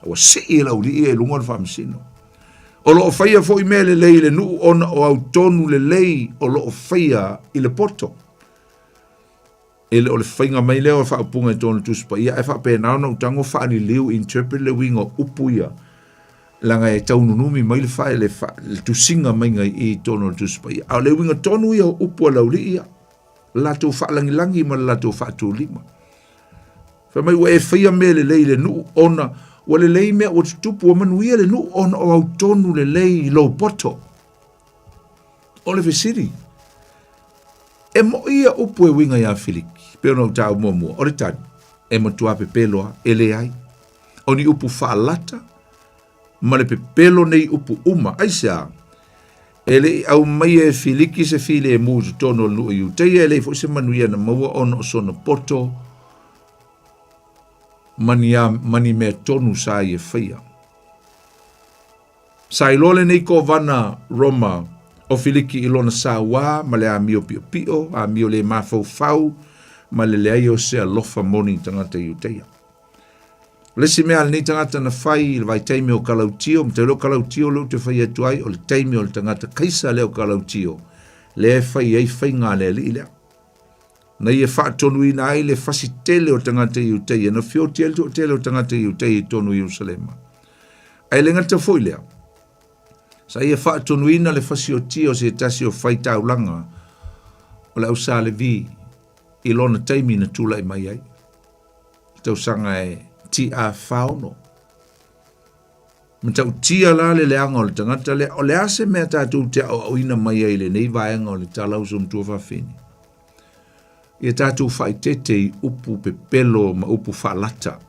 Ua sii e le aualii ia i luga o le faamasino. O lo o faia foi mea lelei i le nuu ona o au tonu lelei o lo o faia i le poto. E le o le faiga mai lea o le faaupuga i totonu o le Tusi Paia, ae faapena ona ou tago faaliliu, interpret le uiga o upu ia, leaga e tau nunumi mai le, fa, le, fa, le tusiga maiga i i totonu o le Tusi Paia. A o le uiga tonu ia o upu a le aualii ia, le latou faalagilagi ma le latou faatulima. Fai mai ua e faia mea lelei i le nuu ona ua lelei mea ua tutupu, ua manuia le nuu ona o au tonu lelei i lou poto. O le fesili, e moʻi ia upu e uiga iā Filiki, pei ona ou taua muamua, o le tali, e matua pepelo lava, e leai. O ni upu faalata ma le pepelo nei upu uma. Aisea? E le i aumaia e Filiki se filemu i totonu o le nuu o Iutaia, e leai foi se manuia na maua ona o sona poto ma ni, ma ni mea tonu sa ia faia. Sa iloa lenei kovana Roma o Filiki i lona sauā ma le amio piʻopiʻo, amio le mafaufau ma le leai o se alofa moni i tagata Iutaia. O le isi mea a lenei tagata na fai i le vaitaimi o Kalautio, ma tau o Kalautio lea ou te fai atu ai, o le taimi o le tagata Kaisa lea o Kalautio, lea e fai ai faiga a le alii lea. Na ia faatonuina ai le fasi tele o tagata Iutaia, na feoti ai le toatele o tagata Iutaia i totonu o Ierusalema. Ae le gata foi lea, sa ia faatonuina le fasiotia o se tasi o faitaulaga o le au Sa Levi i lona taimi na tulai mai ai. Tausaga e TA 46. Matautia la le leaga o le tagata lea, o le a se mea tatou te aoaoina mai ai i lenei vaega o le Tala Uso Matua Fafine? Ia tatou faaeteete i upu pepelo ma upu faalata.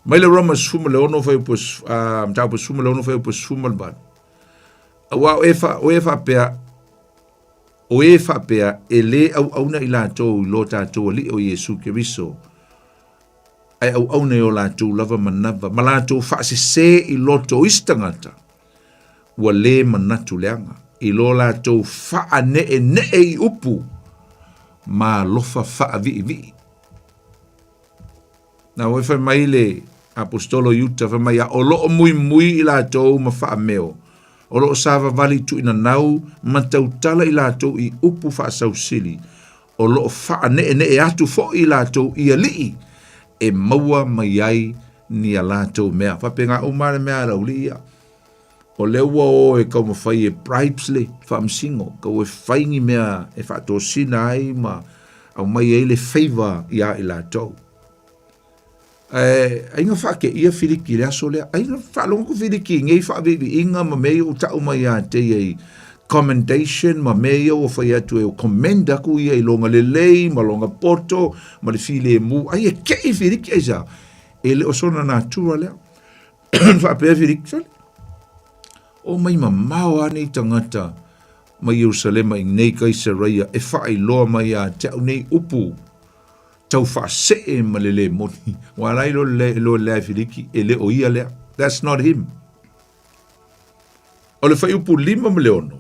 Mai le Roma 16 fuaiupu, mataupu 16 fuaiupu 18. Aua o e, fa, o e faapea, o e faapea e lē auauna i latou i lo tatou Alii o Iesu Keriso, ae auauna i o latou lava manava ma latou faasesē i loto o isi tagata, ua lē manatu leaga i lo latou faaneʻeneʻe i upu ma alofa faaviʻiviʻi. Na ua fai mai le Aposetolo Iuta, fai mai, a o loo muimui i latou ma faameo, o loo savavali i tuuinanau ma tautala i latou i upu faasausili, o loo faaneʻeneʻe atu foi i latou i alii e maua mai ai ni a latou mea. Faapena uma le mea a le aualii ia. O lea ua o e taumafai e bribes le faamasino, tau e fai ni mea e faatosina ai ma aumai ai le favor iā i latou. Ae ai na faateia Filiki i le aso lea. Ai na faalogo atu Filiki i nei faaviiviiga ma mea ia ua tau mai ia te ia i commendation ma mea ia ua fai atu e commend atu ia i lona lelei ma lona poto ma le filemu. Ai e tei Filiki aisea? E le o sona natura lea. Faapea Filiki, sole, o mai mamao lava nei tagata mai Ierusalema i nei Kaisareia e faailoa mai ia te au nei upu tau faasee ma le lē moni. Ua ala ai loa le lea e Filiki, e le o ia lea. That's not him. O le fuaiupu 56,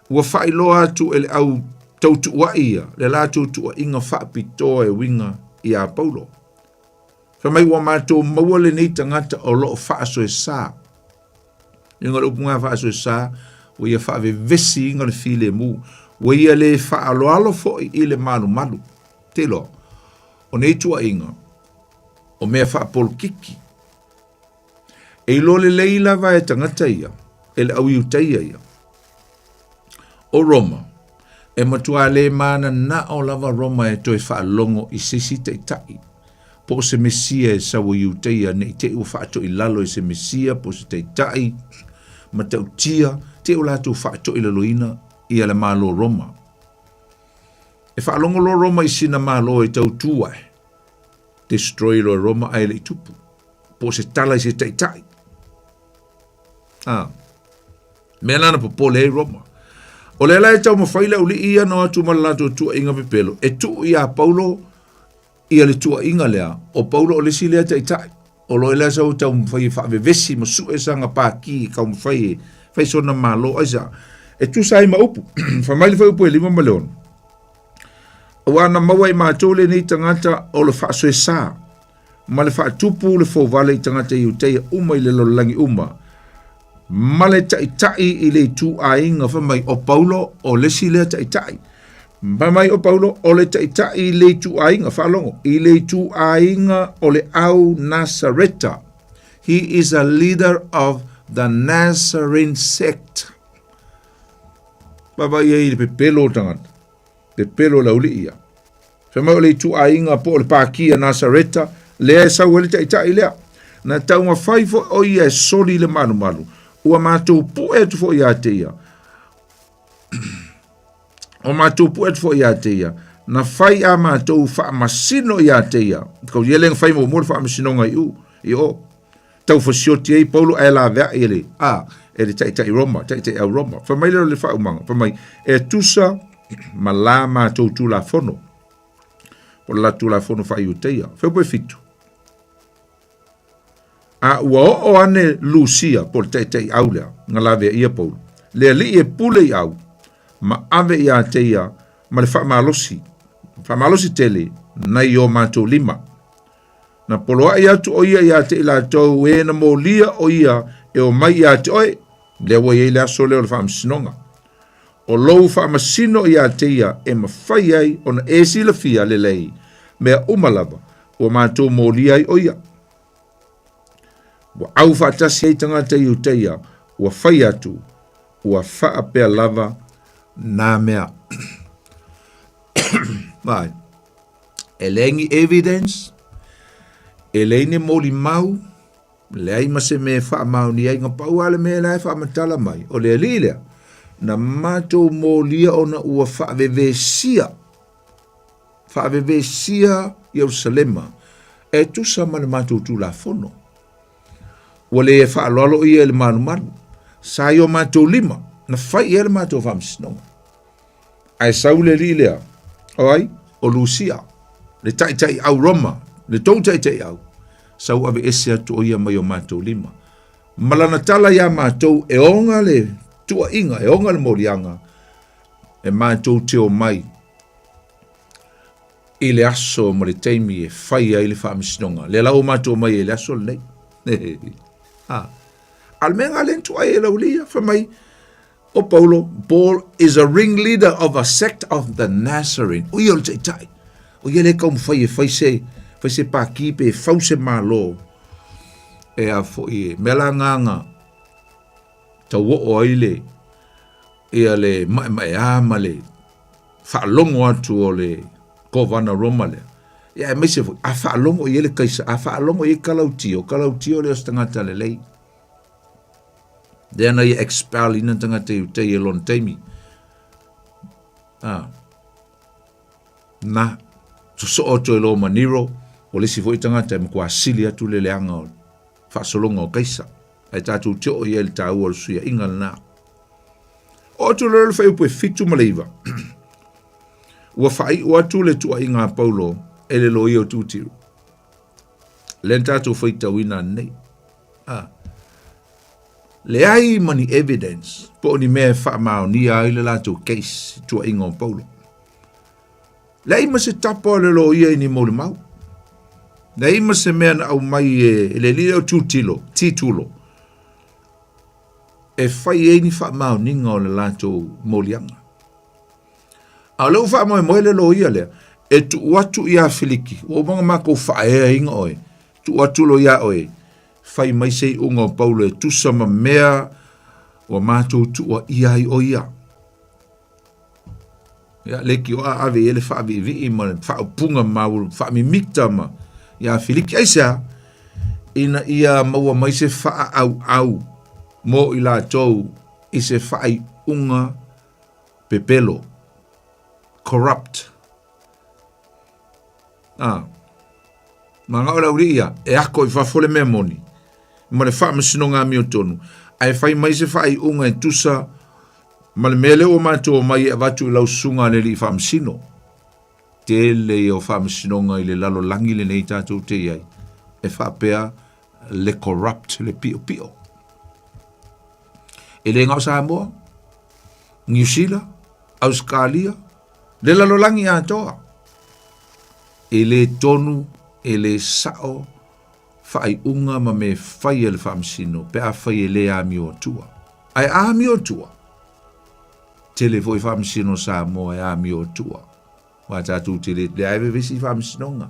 ua faailoa atu e le au tautuua'i ia le latou tuua'iga faapitoa e uiga iā Paulo. Fai mai ua matou maua lenei tagata o lo o faasoesa. Uiga o le upu lena faasoesa, ua ia faavevesiina le filemu, ua ia le faaaloalo foi i le malumalu. Te iloa, o nei tuuaiga, o mea faapolokiki. E iloa lelei lava e tagata ia, e le au Iutaia ia. O Roma, e matua le mananao lava Roma e toe faalogo i se isi taitai, po o se Mesia e sau i Iutaia ne i te i ua faatoilalo e se Mesia po o se taitai matautia, te i ua latou faatoilaloina ia le Malo Roma. E faalogo loa Roma i sina Malo e tau tu ae, destroy loa e Roma ae le i tupu, po o se tala i se taitai. Ah. Mea la na popole ai Roma. O lea la e taumafai le auli'i ia na o atu ma le latou tuuaiga pepelo e tuu iā Paulo ia le tuuaiga lea, o Paulo o le isi lea taitai. O lo o lea sau e taumafai e faavevesi ma sue sana pākī e taumafai e fai sona malo. Aisea? E tusa ai ma upu. Fai mai le fuaiupu e 5 ma le 6. Aua na maua e matou lenei tagata o le faasoesa ma le faatupu le fouvale i tagata Iutaia uma i le lalolagi uma, ma le taitai i le ituaiga, fai mai o Paulo o le isi lea taitai. Fai mai o Paulo o le taitai i le ituaiga, faalogo, i le ituaiga o le au Nasareta. He is a leader of the Nazarene sect. Vaavaai ai i le pepelo o tagata. Pepelo le auli'i ia. Fai mai o le ituaiga po o le pākī a Nasareta, lea e sau ai le taitai lea. Na taumafai foi o ia e soli i le malumalu, ua matou pue atu foi ia te ia. Ua matou pue atu foi ia te ia, na fai a matou faamasino ia te ia. Kau ia le na fai muamua le faamasinoga i u, i o. Tau fasioti ai Paulo ae laveai e le, a, e le taitai Roma, taitai au Roma. Fai mai lea o le faaumaga, fai mai, e tusa ma la matou Tulafono, po o le la Tulafono faa-Iutaia. Fuaiupu e 7. A ua oo ane Lusia, po o le taitai au lea, na laveaia Paulo, le alii e pule i au, ma ave ia te ia ma le faamalosi, faamalosi tele, nai o matou lima. Na poloaʻi atu ʻo ia iā te i latou e na molia ʻo ia e o mai iā te oe, lea ua i ai le aso lea o le faamasinoga. O lou faamasino iā te ia e mafai ai ona e silafia lelei mea uma lava ua matou molia ai ʻo ia. Ua au faatasi ai tagata Iutaia ua fai atu, ua faapea lava nā mea. Vai. E leai ni evidence, e leai ni molimau, leai ma se mea e faamaonia ai, na pau lava le mea la e faamatala mai, o le alii lea, na matou molia ona ua faavevesia, faavevesia Ierusalema e tusa ma le matou Tulafono. Ua le faaaloalo ia i le malumalu, sa i o matou lima, na fai i ai le matou faamasinoga. Ae sau le alii lea, o ai? O Lusia, le taitai au Roma, le tou taitai au, sau aveese atu o ia mai o matou lima. Ma lana tala iā matou e oga le tuuaiga, e oga le moliaga, e matou te omai i le aso ma le taimi e fai ai le faamasinoga. Lea la ua matou omai ai i le aso lenei. A o le mea lena lea na tuuai ai e le aualii ia, fai mai, O Paulo, Paul is a ringleader of a sect of the Nazarene. O ia o le taitai. O ia lea e taumafai e fai se, fai se pākī pe e fau se Malo. E a foi e, mea la ngāngā, tauoo ai le, ia le maemaeā ma le faalogo atu o le Kovana Roma lea. Ia aemaise foi, a faalogo i ai le Kaisa, a faalogo i ai Kalautio, Kalautio le o se tagata lelei. Lea na ia expel ina tagata Iutei e lona taimi. Ah. Na sosoo atu ai loa ma Nero, o le isi foi tagata e matua sili atu le leaga o faasologa o Kaisa. Ae tatou te oo i ai i le taua o le suiaiga lena. Oo atu loa le fuaiupu e 79. Ua faaiu atu le tuuaiga a Paulo e le loia o Tutilu. Lea na tatou faitauina ananei. Ah. Leai ma ni evidence po o ni mea e faamaonia ai le latou case i tuuaiga o Paulo. Leai ma se tapa o le loia i ni molimau. Leai ma se mea na aumai e le alii o Tutilo, Titulo, e fai ai ni faamaoniga o le latou moliaga. A o lea ua faamoemoe le loia lea e tuu atu ia Filiki, ua uma ona matou faaeaina oe, tuu atu loa ia oe, fai mai se iuga o Paulo e tusa ma mea ua matou tuuaia ai o ia. Ia, leitioa ave i ai le faaviivii ma le faaupuga ma faamimita ma ia Filiki. Aisea? Ina ia maua mai se faaauau mo i latou i se faaiuga pepelo, corrupt. Ah. Manao le auli'i ia, e ako i fafo le mea moni, ma le faamasinoga amiotonu, ae fai mai se faaiuga e tusa ma le mea lea ua matou omai e avatu i lau susuga a le alii faamasino. Tele ia o faamasinoga i le lalolagi lenei tatou te i ai, e faapea le corrupt, le piopio. E le na o Samoa, Niu Sila, Ausekalia, le lalolagi atoa. E le tonu, e le sao faaiuga ma mea fai a le faamasino pe afai e le amio atua. Ae a amio atua, tele foi faamasino Samoa e amio atua. Aua tatou te le leai vevesi i faamasinoga.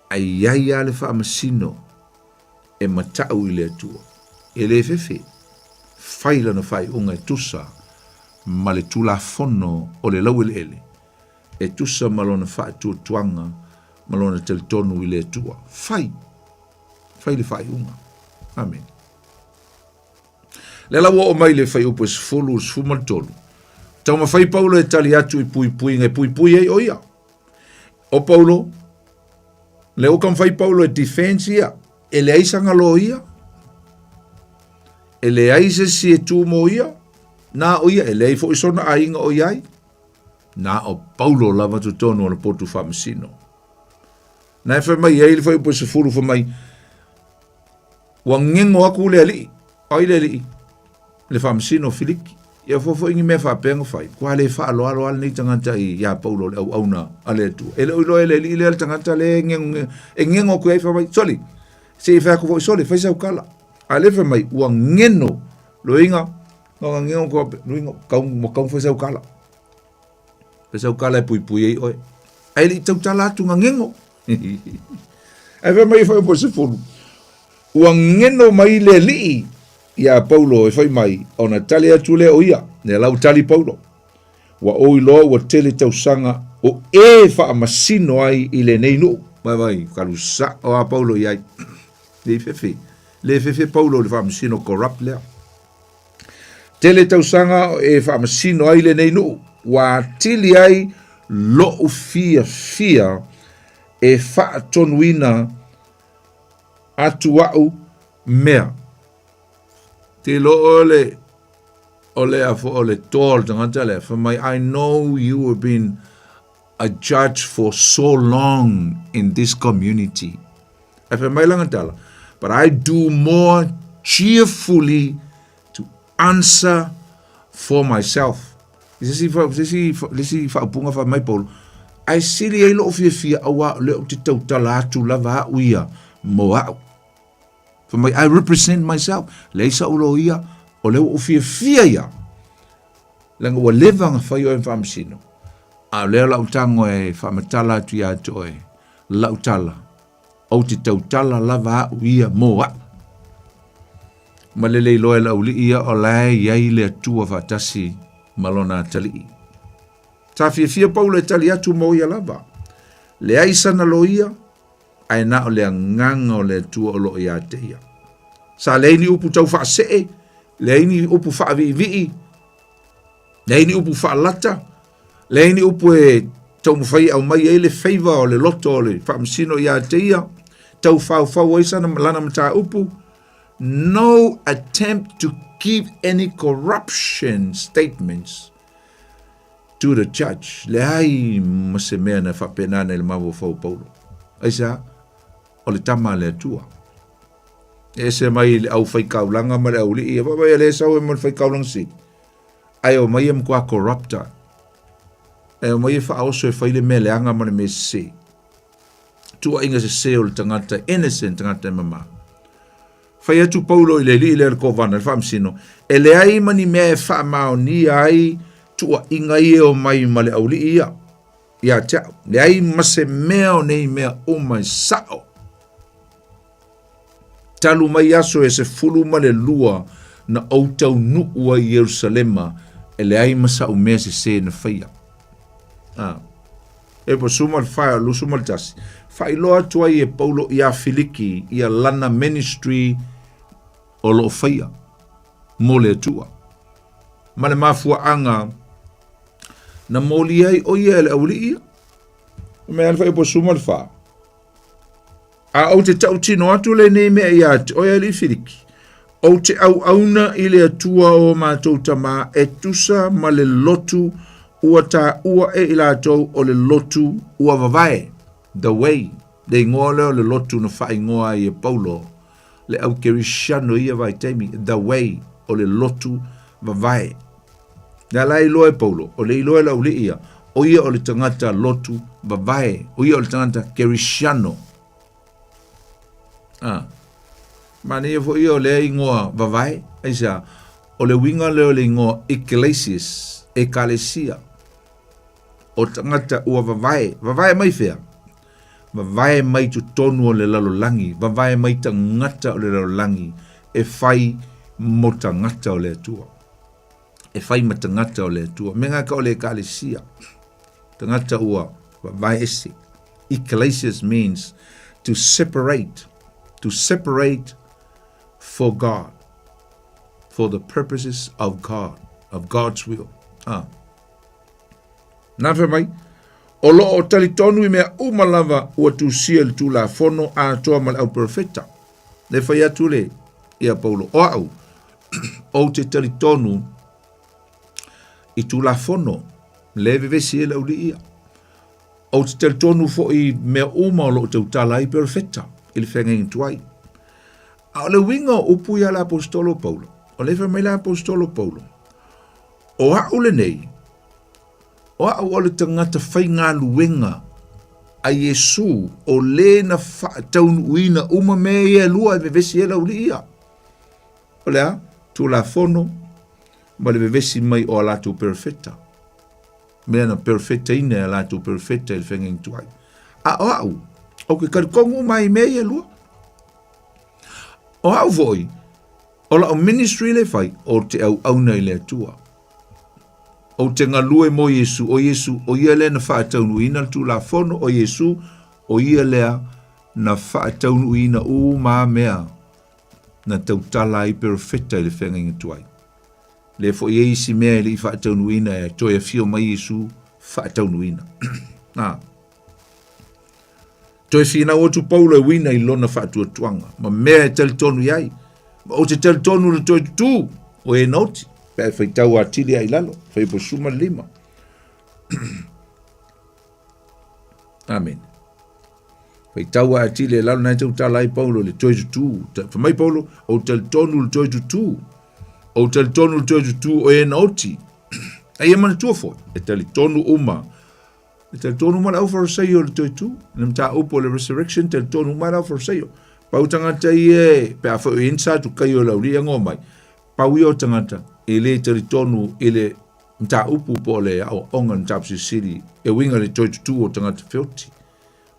Ae i ai lava le faamasino e matau i le Atua. E le fefe, fai lana faaiuga e tusa ma le Tulafono o le laueleele, e tusa ma lona faatuatuaga ma lona talitonu i le Atua. Fai! Fai le faaiuga. Amene. Lea la ua oo mai le fuaiupu e 10, 13. Taumafai Paulo e tali atu i puipuiga e puipui ai o ia. O Paulo, lea ua taumafai Paulo e defense ia, e leai sana loia, e leai se isi e tu mo ia, na o ia, e leai foi sona aiga o i ai, na o Paulo lava totonu o le potu faamasino. Na e fai mai ai le fuaiupu e 10 fai mai, Ua gego aku le alii, ai le alii, le faamasino o Filiki. Ia fua foi ni mea faapea na fai, kua le faaaloalo lava lenei tagata i ia Paulo le auauna a le Atua. E le o iloa e le alii lea le tagata lea e gego, e gego atu ai fai mai, soli, se i fai atu foi, soli, fai sau tala. A lea fai mai, ua geno, loiga, na gego atu, loiga, kau, ua kau fai sau tala. Fai sau tala e puipui ai oe. Ae le i tautala atu na gego. Ae fai mai fai po 10. Ua geno mai le alii iā Paulo e fai mai, ona tali atu lea o ia, lea la ua tali Paulo. Ua ou iloa ua tele tausaga o e faamasino ai i lenei nuu. Vai vai, kalu sao a Paulo i ai. Le fefe, le fefe Paulo i le faamasino corrupt lea. Tele tausaga o e faamasino ai lenei nuu, ua atili ai lo'u fiafia e faatonuina atu a'u mea. Te iloa o le o le a o le toa o le tagata lea, fai mai, I know you have been a judge for so long in this community. Ae fai mai lana tala, but I do more cheerfully to answer for myself. I se isi, se isi, le isi faaupuga fai mai Paulo, ae sili ai lou fiafia auā o lea ou te tautala atu lava au ia mo au. Fai mai, I represent myself. Leai sa'u loia, o lea ua ou fiafia ia. Leaga ua leva ona fai oe ma faamasino. A o lea lau tago e faamatala atu ia te oe, lau tala, ou te tautala lava au ia mo au. Ma le le iloa e le aualii ia o la e i ai le Atua faatasi ma lona atalii. Sa fiafia Paulo e tali atu mo ia lava. Leai sana loia, ae na o le agaga o le Atua o lo o ia te ia. Sa leai ni upu tau faasee, leai ni upu faaviivii, leai ni upu faalata, leai ni upu e taumafai e aumai ai le faiva o le loto o le faamasino ia te ia, tau faufau ai sana lana mataupu. No attempt to give any corruption statements to the judge. Leai ma se mea na faapena nei le mafaufau o Paulo. Aisea? O le tama a le Atua. E ese mai le au faikaulaga ma le aulii, e vaavaai e le sau e ma le faikaulaga sili. Ae o mai e matua corrupta. E o mai e faaoso e fai le mea leaga ma le mea sese. Tuuaiga sese o le tagata innocent, tagata e mama. Fai atu Paulo i le alii lea o le kovana, le faamasino, e leai ma ni mea e faamaonia ai tuuaiga ia e omai ma le aulii ia ia te au. Leai ma se mea o nei mea uma e sao. Talu mai aso e 12 na ou taunuu ai i Ierusalema, e leai ma sa'u mea sesē na faia. A. E po suma le fae o lusu ma le tasi. Faailoa atu ai e Paulo iā Filiki ia lana ministry o lo o faia mo le Atua. Ma le mafuaaga na moli ai o ia e le aualii ia. Mea le faia po suma le fa. A ou te tautino atu lenei mea iā te oe alii Filiki, ou te auauna i le Atua o matou tamā e tusa ma le lotu ua taua e i latou o le lotu ua vavae, the way, le igoa lea o le lotu na faaigoa ai e Paulo, le au Kerisiano i ia vaitaimi, the way, o le lotu vavae. Le ala e iloa e Paulo, o le iloa e le aualii ia, o ia o le tagata lotu vavae, o ia o le tagata Kerisiano. Ah. Manaia foi ia o lea igoa vavae, aisea, o le uiga lea o le igoa Ecclesias, ekalesia, o tagata ua vavae, vavae mai fea? Vavae mai totonu o le lalolagi, vavae mai tagata o le lalolagi, e fai mo tagata o le Atua. E fai ma tagata o le Atua. Me ngā ka o le ekalesia. Tagata ua vavae ese. Ecclesias means to separate, to separate for God, for the purposes of God, of God's will. Ah. Nā whai mai, o lo o talitonu i mea uma lava ua tusia i le Tulafono atoa ma le au perofeta. Le whai atu le ia Paulo, o au, ou te talitonu i Tulafono, le vevesi e le aulii ia. Ou te talitonu foi i mea uma o lo o tautala ai perofeta i le feagaiga tuai. A o le uiga o upu ia le Aposetolo Paulo, o le fai mai le Aposetolo Paulo, O a'u lenei, o a'u o le tagata faigaluega a Iesū o lē na faataunuuina uma mea ia e lua e vevesi ai le aualii ia. O le a? Tulafono ma le vevesi mai o a latou perofeta. Mea na perofetaina e a latou perofeta i le feagaiga tuai. A o a'u, ou ke talitonu uma ai i mea ia e lua. O a'u foi, O la'u ministry le fai, o te auauna i le Atua. Ou te galue mo Iesu, o Iesu, o ia lea na faataunuuina le Tulafono, o Iesu, o ia lea na faataunuuina uma mea na tautala ai perofeta i le feagaiga tuai. Le foi e isi mea e le i faataunuuina e toe afio mai Iesu faataunuuina. Ah. Toe finau atu Paulo e uina i lona faatuatuaga ma mea e talitonu i ai. Ma ou te talitonu le toe tutū o e na oti, pe a e faitau atili ai lalo, fai po suma lima. Amen. Faitau atili e lalo nai tautala ai Paulo le toe tutū. Fai mai Paulo, ou talitonu le toe tutū. Ou talitonu le toe tutū o e na oti. Ai e manatua foi, e talitonu uma E talitonu uma le au Fariseio i le toe tu. Le mataupu o le resurrection, talitonu uma le au Fariseio. Pau tagata ia e, pe a foi o insa tu kai o le aualii e ngo mai. Pau ia o tagata e le talitonu i le mataupu po o le aoaoga le mataupu silisili e uiga i le toe tutū o tagata feoti.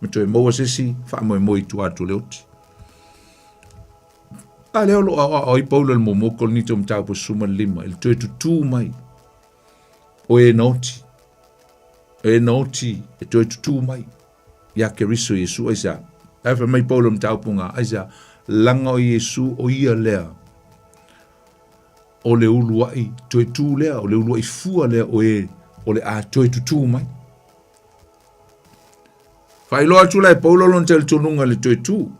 Ma toe maua se isi faamoemoe i tua atu o le oti. A lea o lo o aoao ai Paulo i le muamua Korinito mataupu 15 i le toe tutū mai o e na oti, e na oti e toe tutū mai. Iā Keriso Iesu, aisea? Ae fai mai Paulo i le mataupu lena, aisea? Laga o Iesu o ia lea o le uluai toe tu lea, o le uluai fua lea o e o le a toe tutū mai. Faailoa atu la e Paulo lona talitonuga i le toe tu.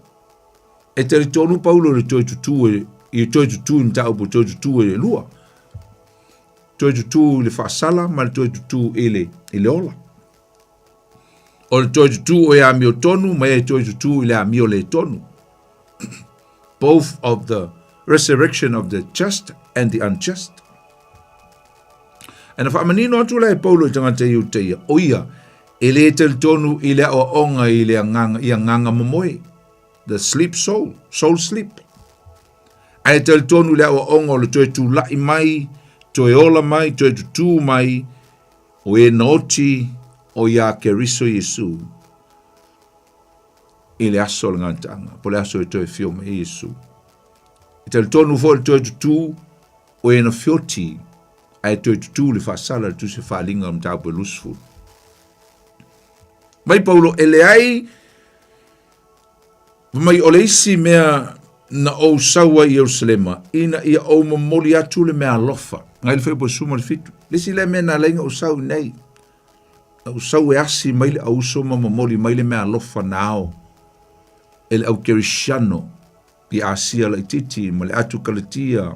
E talitonu Paulo i le toe tutū e, i toe tutū i mataupu toe tutū e lua. Toe tutū i le faasala ma le toe tutū i le, i le ola. O le toe tutū o e amio tonu ma e toe tutū i le amio le tonu. Both of the resurrection of the just and the unjust. E na whaamanino atu la e Paulo i tangata i Uteia, o ia, e le talitonu i le aoaoga i le agaga, i agaga momoe, the sleep soul, soul sleep. Ae talitonu i le aoaoga o le toe tula'i mai, toe ola mai, toe tutū mai, o e na oti o iā Keriso Iesu i le aso o le gataaga, po o le aso e toe afio mai ai Iesu. E talitonu foi le toe tutū o e na feoti ae toe tutū le faasala le tusi faaliga o le mataupu e 20. Mai Paulo e leai Fai mai, o le isi mea na ou sau ai i Ierusalema, ina ia ou momoli atu le meaalofa. Ngai le fuaiupu e 17. Le isi lea mea na ala ai ona ou sau i inei, na ou sau e asi mai le auuso ma momoli mai le meaalofa na ao e le au Kerisiano i Asia laitiiti ma le atu Kalatia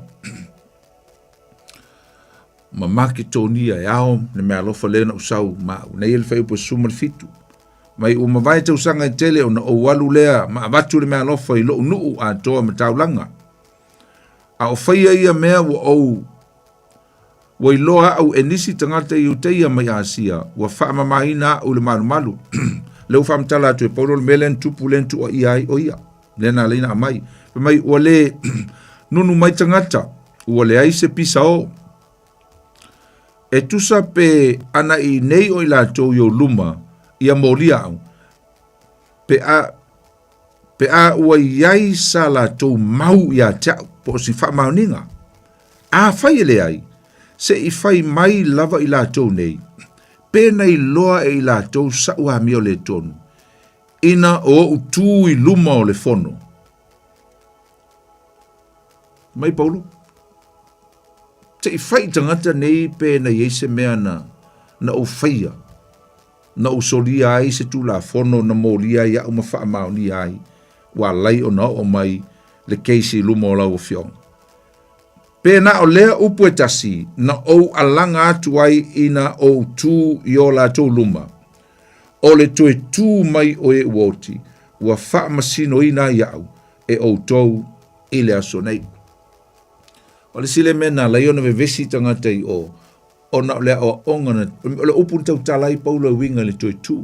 ma Maketonia e ao le meaalofa lea na ou sau ma au. Nei e le fuaiupu e 17. Mai ua mavae tausaga e tele ona ou alu lea ma avatu le meaalofa i lou nuu atoa ma taulaga. A o faia ia mea ua ou ua iloa au e nisi tagata i Iuteia mai Asia, ua faamamaina au i le malumalu. Lea ua faamatala atu e Paulo le mea lea na tupu lea na tuuaia ai o ia. Lea na ala ai ona aumai. Fai mai ua le nunu mai tagata, ua leai se pisa o. E tusa pe ana i nei o i latou i ou luma, ia molia au, pe a, pe a ua i ai sa latou mau iā te au, po o si faamaoniga. Afai e leai, se i fai mai lava i latou nei, pe na iloa e i latou saʻu amio le tonu, ina o oʻu tū i luma o le fono. Mai Paulo, Te i fai tagata nei pe na i ai se mea na, na ou faia, na ou solia ai se Tulafono na molia ai au ma faamaonia ai, ua alai ona oo mai le keisi i luma o lau Afioga. Pe na o lea upu e tasi na ou alaga atu ai ina ou tū i o latou luma, o le toe tū mai o e ua oti, ua faamasinoina ai au e outou i le aso nei. O le isi lea mea na ala ai ona vevesi tagata i o, ona o le aoaoga na, o le upu na tautala ai Paulo e uiga i le toe tu.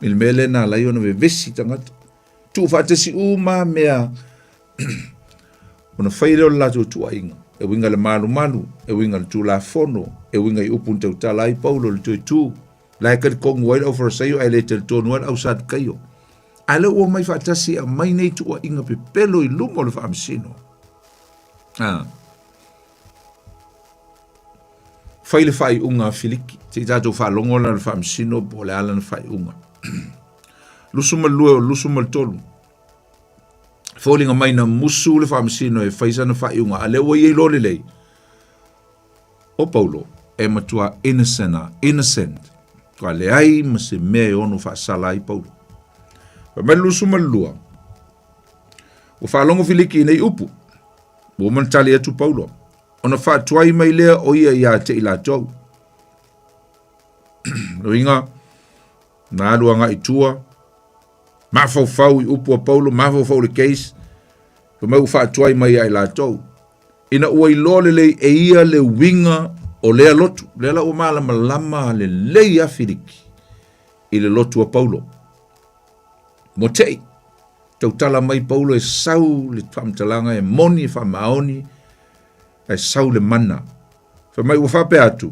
I le mea lea na ala ai ona vevesi tagata. Tuufaatasi uma mea ona fai lea o le latou tuuaiga, e uiga i le malumalu, e uiga i le Tulafono, e uiga i upu na tautala ai Paulo i le toe tu. La e talitonu ai le aufarasaio ae le talitonu ai le ausadukaio. A lea ua omai faatasi e aumai nei tuuaiga pepelo i luma o le faamasino. Ah. Fai le faaiuga a Filiki. Se i tatou faalogo la le faamasino po o le a lana faaiuga. 22 o 23. Foliga mai na musu le faamasino e fai sana faaiuga, a lea ua ia iloa lelei. O Paulo, e matua innocent a, innocent. Ua leai ma se mea e ono faasala ai Paulo. Fai mai le 22, ua faalogo Filiki i nei upu, ua uma ona tali atu Paulo, ona faatuai mai lea o ia iā te i latou. Uiga, na alu agai i tua, mafaufau i upu a Paulo, mafaufau i le case, fai mai ua faatuai mai ia i latou. Ina ua iloa lelei e ia le uiga o lea lotu, lea la ua malamalama lelei a Filiki i le lotu a Paulo. Mo te'i, tautala mai Paulo e sau le faamatalaga e moni e faamaoni, ae sau le mana. Fai mai ua faapea atu,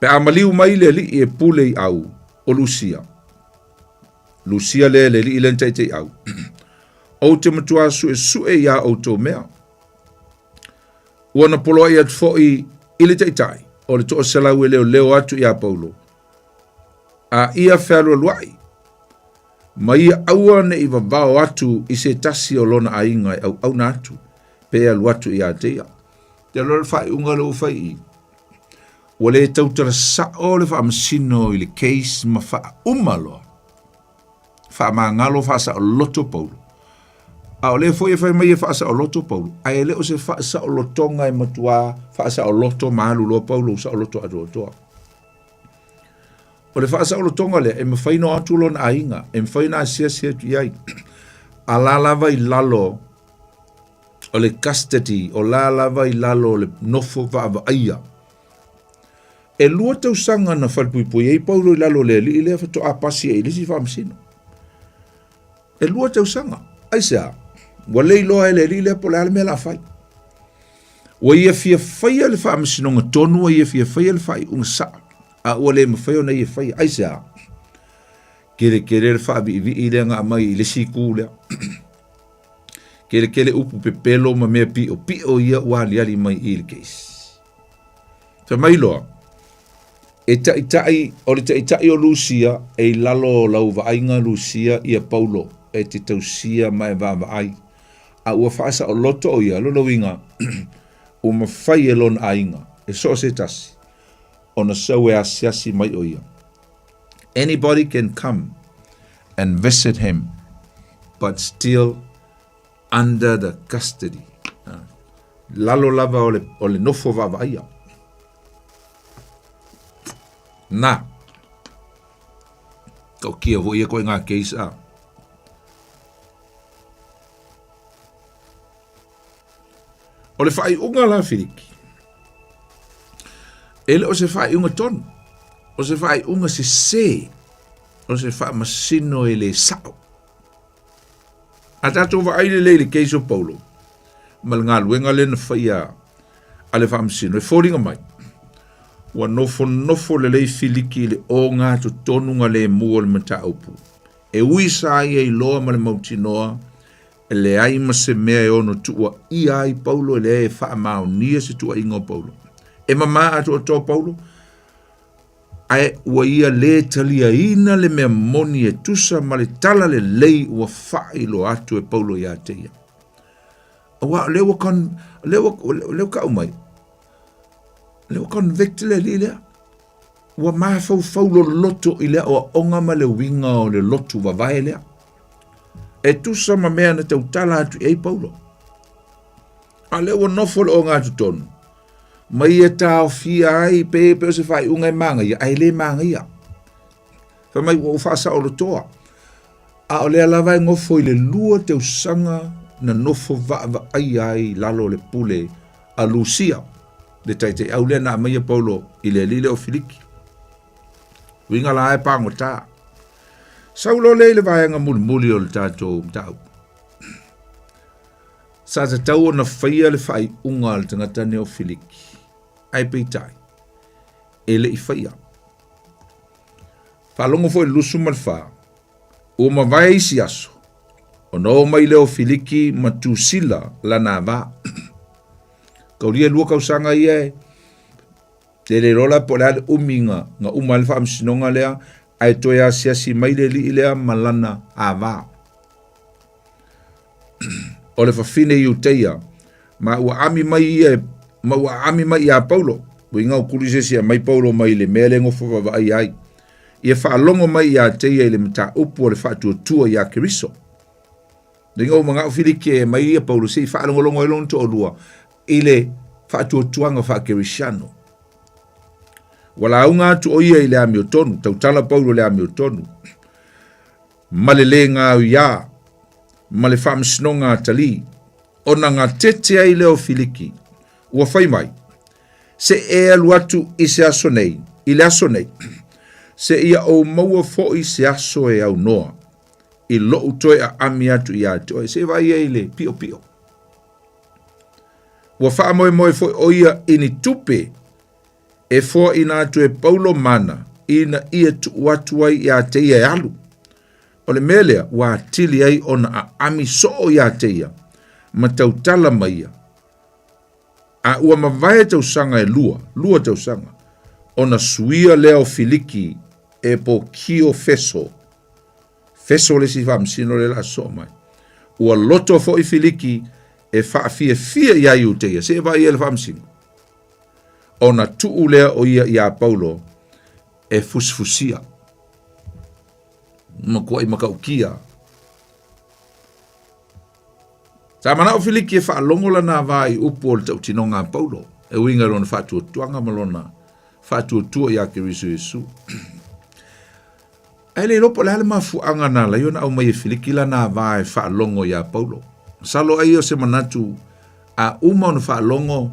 pe a maliu mai le alii e pule i au o Lusia, Lusia lea le alii lea na taitaiau, ou te matua suesue iā outou mea. Ua na poloai atu foi i le taitai o le 100 e leoleo atu iā Paulo. A ia fealualuaʻi, ma ia aua ne i vavao atu i se tasi o lona aiga e auauna atu, pe alu atu iā te ia. Te loa le faaiuga lea ua fai i i, ua le tautala sao le faamasino i le case ma faauma loa, faamagalo faasaoloto Paulo. A o lea foi e fai mai e faasaoloto Paulo, ae le o se faasaolotoga e matuā faasaoloto ma alu loa Paulo ua saoloto atoatoa. O le faasaolotoga lea, e mafai ona o atu lona aiga, e mafai ona asiasi atu i ai, a la lava i lalo o le custody, o la lava i lalo o le nofo vaavaaia. E lua tausaga na falepuipui ai Paulo i lalo o le alii lea faatoa pasi ai i le isi faamasino. E lua tausaga. Aisea? Ua le iloa e le alii lea po o le a le mea o le a fai. Ua ia fia faia le faamasinoga tonu, ua ia fia faia le faaiuga sao, a ua le mafai ona ia faia. Aisea? Keletele le faaviivii lea na aumai i le isi itu lea. Keletele upu pepelo ma mea piopio ia ua aliali mai i le case. Fai mai loa, e taitai, o le taitai o Lusia e i lalo o lau vaaiga Lusia ia Paulo e te tausia ma e vaavaai. A ua faasaoloto o ia, lona uiga, ua mafai e lona aiga, e so o se tasi, ona sau e asiasi mai o ia. Anybody can come and visit him, but still under the custody. Lalo lava o le, o le nofo vaavaaia. Na, tautia foi ia koe ngā case a. O le faaiuga la Filiki, e le o se faaiuga tonu, o se faaiuga sesē, o se faamasino e le sao. A tatou vaai lelei i le case o Paulo ma le galuega lea na faia a le faamasino, e foliga mai ua nofonofo lelei Filiki i le ogatotonu lemu o le mataupu. E ui sa ia iloa ma le mautinoa e leai ma se mea e ono tuuaia ai Paulo, e leai e faamaonia se tuuaiga o Paulo. E mamā atoatoa Paulo, ae ua ia lē taliaina le mea moni e tusa ma le talalelei ua faailoa atu e Paulo iā te ia. Aua o lea ua con, lea ua, lea ua kau mai, lea ua convict le alii lea. Ua mafaufau loloto i le aoaoga ma le uiga o le lotu vavae lea. E tusa ma mea na tautala atu i ai Paulo. A lea ua nofo le ogatotonu, ma ia taofia ai pe pe o se faaiuga e magaia, ae le magaia. Fai mai ua ou faasaolotoa. A o lea lava e nofo i le lua tausaga na nofo vaavaaia ai i lalo o le pule a Lusia, le taitaiau lea na aumaia Paulo i le alii lea o Filiki. Uiga la e pagota. Sau loa lea i le vaega mulimuli o le tatou mataupu. Sa tatau ona faia le faaiuga a le tagata nei o Filiki, ae peitai, e le i faia. Faalogo foi i le 24, ua mavae isi aso, ona oo mai lea o Filiki ma Tusila lana ava. Kaulia e lua kausaga ia e e le iloa la po o le a le umi na, na uma ai le faamasinoga lea, ae toe asiasi mai le alii lea ma lana ava. O le fafine Iuteia, ma ua ami mai ia ma ua ami mai iā Paulo, uiga o kuli se isi e aumai Paulo mai le mea lea e nofo vaavaai ai, ia faalogo mai iā te ia i le mataupu o le faatuatua iā Keriso. Uiga ua manao Filiki e aumai ia Paulo se i faalogologo ai lona toalua i le faatuatuaga faakerisiano. Ua lauga atu o ia i le amiotonu, tautala Paulo i le amiotonu, ma le lē gaoiā, ma le faamasinoga a Talī, ona gatete ai lea o Filiki, ua fai mai, Se e alu atu i se aso nei, i le aso nei, seia ou maua foi se aso e aunoa, i loʻu toe aami atu iā te oe. Se i vaai ai i le piʻopiʻo. Ua faamoemoe foi ʻo ia i ni tupe e foaina atu e Paulo mana ina ia tuu atu ai iā te ia e alu. O le mea lea ua atili ai ona aami soo iā te ia ma tautala mai ia. A ua mavae tausaga e lua, lua tausaga, ona suia lea o Filiki. e Pokio Feso. Feso le isi faamasino lea o le a sosoo mai. Ua loto foi Filiki e faafiafia iā Iuteia, se i vaai i le faamasino. Ona tuu lea o ia iā Paulo e fusifusia. Matuai matautia. Sa manao Filiki e faalogo lana va i upu o le tautinoga a Paulo, e uiga i lona faatuatuaga ma lona faatuatua iā Keriso Iesu. Ae le iloa po o le a le mafuaaga na ala ai ona aumai e Filiki lana va e faalogo iā Paulo. Masalo ai o se manatu a uma ona faalogo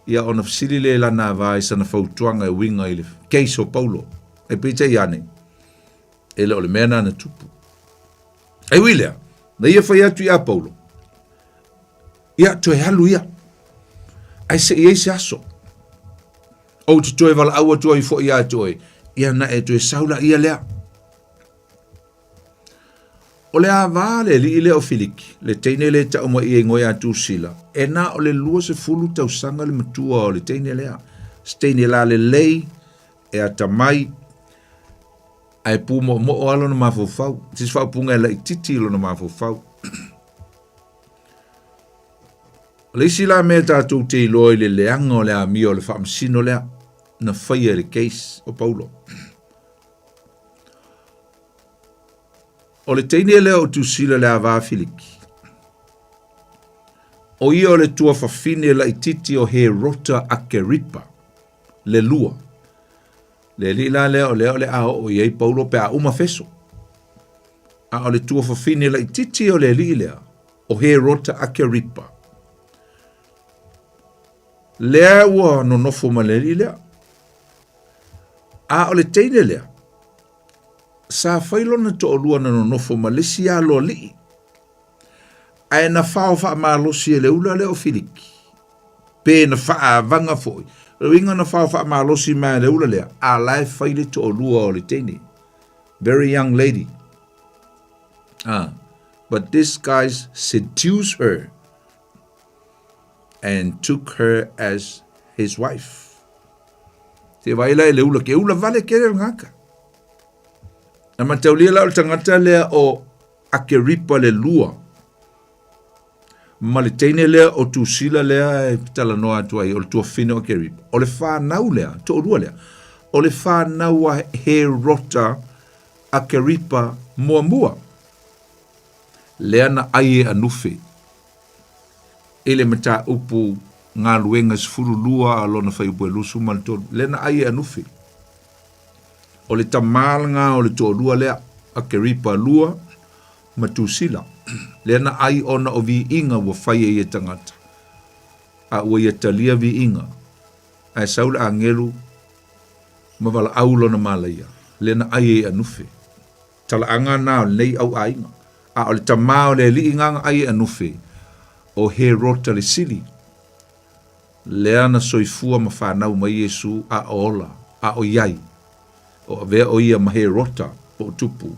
ia ona fesili lea i lana va i sana fautuaga e uiga i le case o Paulo. Ae peitai ane, e le o le mea lena na tupu. E ui lea, na ia fai atu iā Paulo, ia toe alu ia, ae se i ai se aso. Ou te toe valaau atu ai foi ia te oe, ia na e toe sau laia lea. O le ava le alii lea o Filiki, le teine lea e tau mai ia igoa ia Tusila, e na o le 20 tausaga le matua o le teine lea. Se teine lalelei, e atamai, ae pūmoomoo lava lona mafaufau. Se isi faaupuga e laitiiti i lona mafaufau. O le isi la mea tatou te iloa i le leaga o le amio o le faamasino lea na faia i le case o Paulo. O le teine lea o Tusila le ava Filiki. O ia o le tuafafine laitiiti o Herota Akeripa, le lua. Le alii la lea o lea o le a oo i ai Paulo pe a uma Feso. A o le tuafafine laitiiti o le alii lea, o Herota Akeripa. Lea ua nonofo ma le alii lea. A o le teine lea, sa fai lona toalua na nonofo ma le isi aloalii. Ae na fao faamalosi e le ula lea o Filiki, pe na faaavaga foi. O le uiga na fao faamalosi mai e le ula lea, a la e fai le toalua o le teine. Very young lady. Ah, but this guy seduced her and took her as his wife. Te vai la e le ula, ke ula vale ke le ngaka. Na mataulia la o le tagata lea o Akeripa le lua, ma le teine lea o Tusila lea e talanoa atu ai, o le tuafafine o Akeripa. O le fanau lea, toalua lea, o le fanau a Herota Akeripa muamua, lea na ai e anufe i le mataupu galuega 12 a lona fuaiupu e 23, lea na ai e anufe. O le tamā lena o le toalua lea, Akeripa lua ma Tusila, lea na ai ona o viiga ua fai e ia tagata, a ua ia talia viiga, ae sau le agelu ma valaau lona malaia, lea na ai e anufe. Talaaga na o lenei au aiga, a o le tamā o le alii na na ai e anufe, o Herota le sili, lea na soifua ma fanau mai Iesu a o ola, a o i ai, o avea o ia ma Herota po o tupu,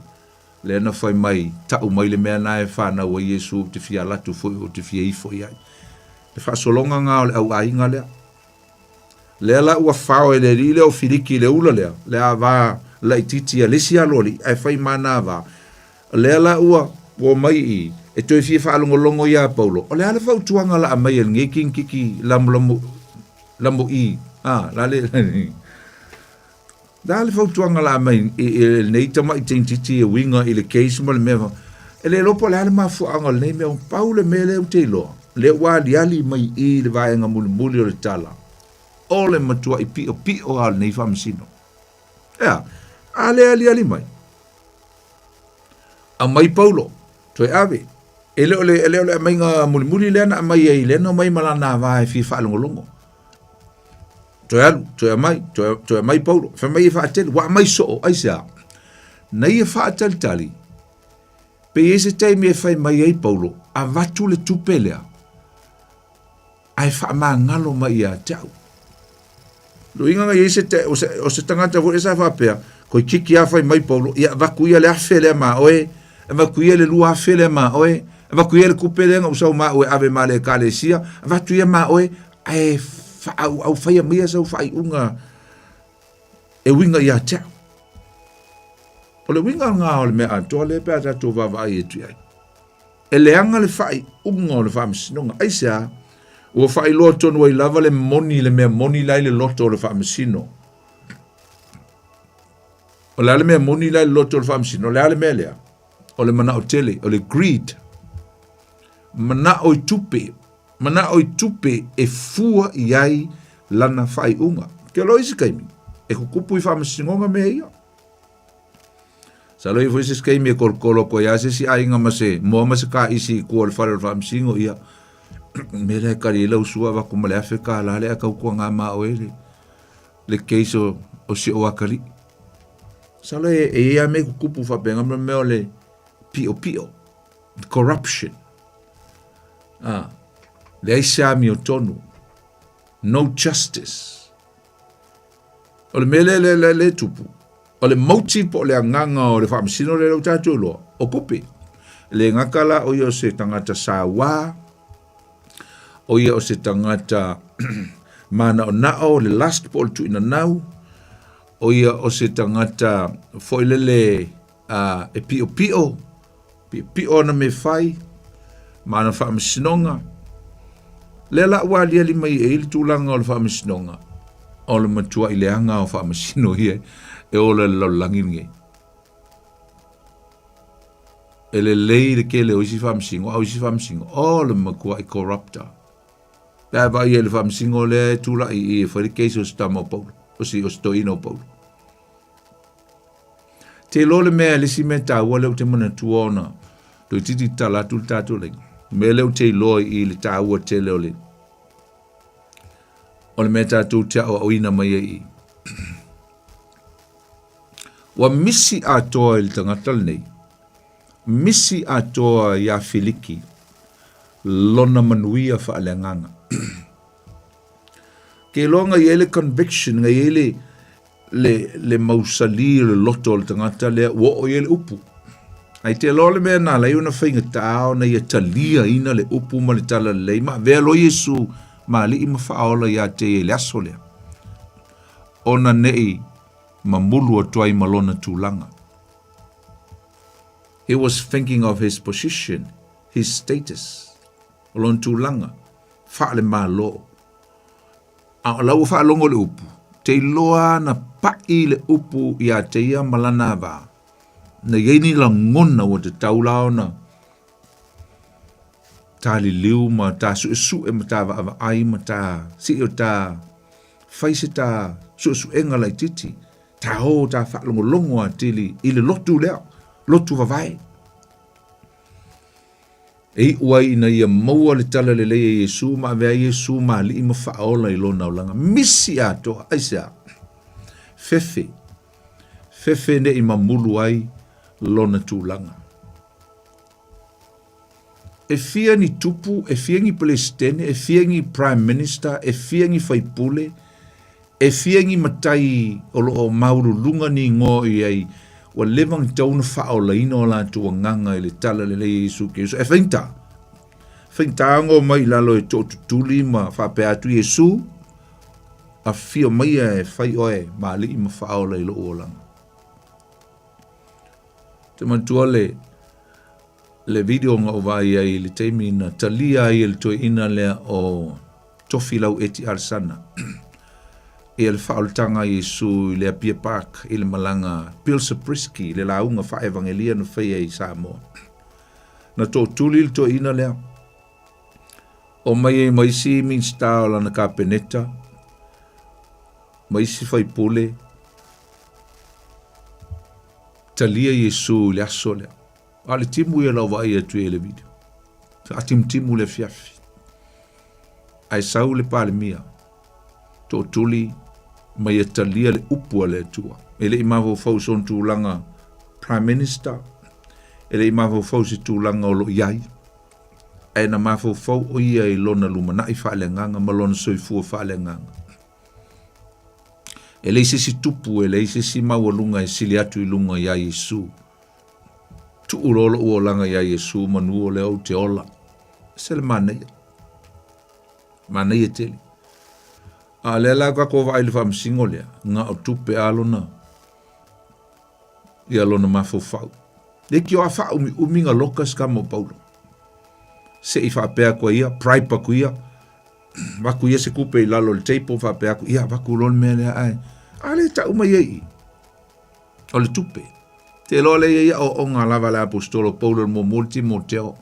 lea na fai mai, tau mai le mea na e fanau ai Iesu ou te fia alu atu foi ou te fia ifo i ai. Le faasologa na o le au aiga lea. Lea la ua fao e le alii lea o Filiki i le ula lea, le ava laitiiti a le isi aloalii, ae fai ma na ava. Lea la ua omai i, e toe fia faalogologo iā Paulo, o le a le fautuaga la aumai e lenei kinititi lamolamo, lamoʻī, a, la le, le a le fautuaga la aumai i, i lenei tamaʻi teinititi e uiga i le case ma le mea, e le iloa po o le a le mafuaaga o lenei mea, pau le mea lea ou te iloa, lea ua aliali mai i i le vaega mulimuli o le tala, o le matuaʻi piʻopiʻo lava o lenei faamasino. E a? A lea aliali mai. Aumai Paulo, toe ave. E le o le, e le o le aumaiga mulimuli lea na aumai ai, lea na omai ma lana va e fia faalogologo. Toe alu, toe aumai, toe, toe aumai Paulo. Fai mai e faatele, ua aumai soo, aisea? Na ia faatalitali, pe i ai se taimi e fai mai ai Paulo, avatu le tupe lea, ae faamagalo mai ia te au. Luiga na i ai se te, o se, o se tagata foi sa faapea, toeitiiti lava fai mai Paulo, ia avatu ia le 1000 lea ma oe, avatu ia le 2000 lea ma oe, avatu ia le tupe lea na ou sau ma au e ave ma le ekalesia, avatu ia ma oe, ae faaauau faia maia sau faaiuga e uiga ia te au. O le uiga lena o le mea atoa lea pe a tatou vaavaai atu i ai. E leaga le faaiuga o le faamasinoga. Aisea? Ua faailoa tonu ai lava le moni, le mea moni la i le loto o le faamasino. O le a le mea moni la i le loto o le faamasino? O le a le mea lea? O le manao tele, o le greed. Manao i tupe, manao i tupe e fua i ai lana faaiuga. Ke loa isi taimi, e kukupu i faamasinoga mea ia. Sa loi foi se taimi e kolokolo atu ai lava se isi aiga ma se moa ma se kaisi i tua o le fale o le faamasino, ia, mea lea e tali ai lau sua avatu ma le $1,000 lea a tautuana ma oe le, le case o, o si ou atalii. Masalo e, e i ai lava mea e tutupu faapena ma le mea o le piopio, corruption. Ah, leai se amiotonu, no justice. O le mea lea lea lea lea tupu, o le motive po o le agaga o le faamasino lea ua tatou iloa, o tupe. E le gata la o ia o se tagata sauā, o ia o se tagata manaonao, le lust po o le tuuinanau, o ia o se tagata foi lele uh, e piopio, piopio ana mea fai, ma ana faamasinoga. Lea la ua aliali mai ai le tulaga o le faamasinoga, o le matuai leaga o faamasino ia e ola i le lalolagi lenei. E lelei le tele o isi faamasino, a o isi faamasino, o le matuai corrupta. Pe a vaai ai i le faamasino lea e tulai i e fai le case o se tama o Paulo, o si, o se toeaina o Paulo. Te iloa le mea, le isi mea taua lea ou te manatua ona toeitiiti tatala atu le tatou laina. Le mea lea ou te iloa i le taua tele o le o le mea tatou te aoaoina mai ai i. Ua misi atoa i le tagata lenei, misi atoa iā Filiki lona manuia faaleagaga. Ke iloa na i ai le conviction, na i ai le, le, le mausali o le loto o le tagata lea ua oo i ai le upu. Ai te loa le mea na ala ai ona faigata ona ia taliaina le upu ma le talalelei ma avea loa Iesu ma alii ma faaola ia te ia i le aso lea. Ona nei mamulu atu ai ma lona tulaga. He was thinking of his position, his status, o lona tulaga faale-Malo. A o la ua faalogo le upu, te iloa na paʻi le upu iā te ia ma lana va, na i ai ni lagona ua tatau la ona ta liliu ma ta suʻesuʻe ma ta vaavaai ma ta sii o ta fai se ta suʻesuʻega laitiiti, ta o ta faalogologo atili i le lotu lea, lotu vavae. E iʻu ai ina ia maua le tala lelei a Iesu ma avea ai Iesu ma alii ma faaola i lona olaga. Misi atoa, aisea? Fefe, fefe ne i mamulu ai lona tulaga. E fia ni tupu, e fia ni Pelesitene, e fia ni Prime Minister, e fia ni faipule, E fia ni matai o lo o maualuluga ni igoa i ai, ua leva ona tatau ona faaolaina o latou agaga i le tala lelei a Iesu Keriso. E faigata, faigata ona omai i lalo e tootutuli ma faapea atu, Iesu, afio maia e fai oe ma alii ma faaola i lou olaga. Te manatua le, le video na ou vaai ai i le taimi na talia ai e le toeaina lea o Tofilau Eti Alesana ia le faaolataga a Iesu i le Apia Park i le malaga Bill Subritzky le lauga faaevangelia na faia i Samoa. Na tootuli le toeaina lea. O mai ai ma isi Minisita o lana Kapeneta ma isi faipule talia Iesu i le aso lea. A o le timu ia lau vaai atu i le video. Faatimutimu le afiafi. Ae sau le Palemia, tootuli ma ia talia le upu a le Atua. E le i mafaufau i sona tulaga Prime Minister, e le i mafaufau i se tulaga o lo o i ai, ae na mafaufau o ia i lona lumanai faaleagaga ma lona soifua faaleagaga. E leai se isi tupu, e leai se isi maualuga e sili atu i luga iā Iesu. Tuu loa lou olaga iā Iesu manu o lea ou te ola. Ese le manaia. Manaia tele. A lea la tatou vaai i le faamasino lea, na o tupe a lona. Ia lona mafaufau. Leitioa faaumiumi galoka se tama o Paulo. Se i faapea atu ai ia, bribe atu ia, avatu ia se tupe i lalo o le table faapea atu, ia avatu loa le mea lea ae a lea e tau mai ai i i, o le tupe. Te iloa lea e i ai aoaoga lava a le Aposetolo Paulo i le muamua o le Timoteo,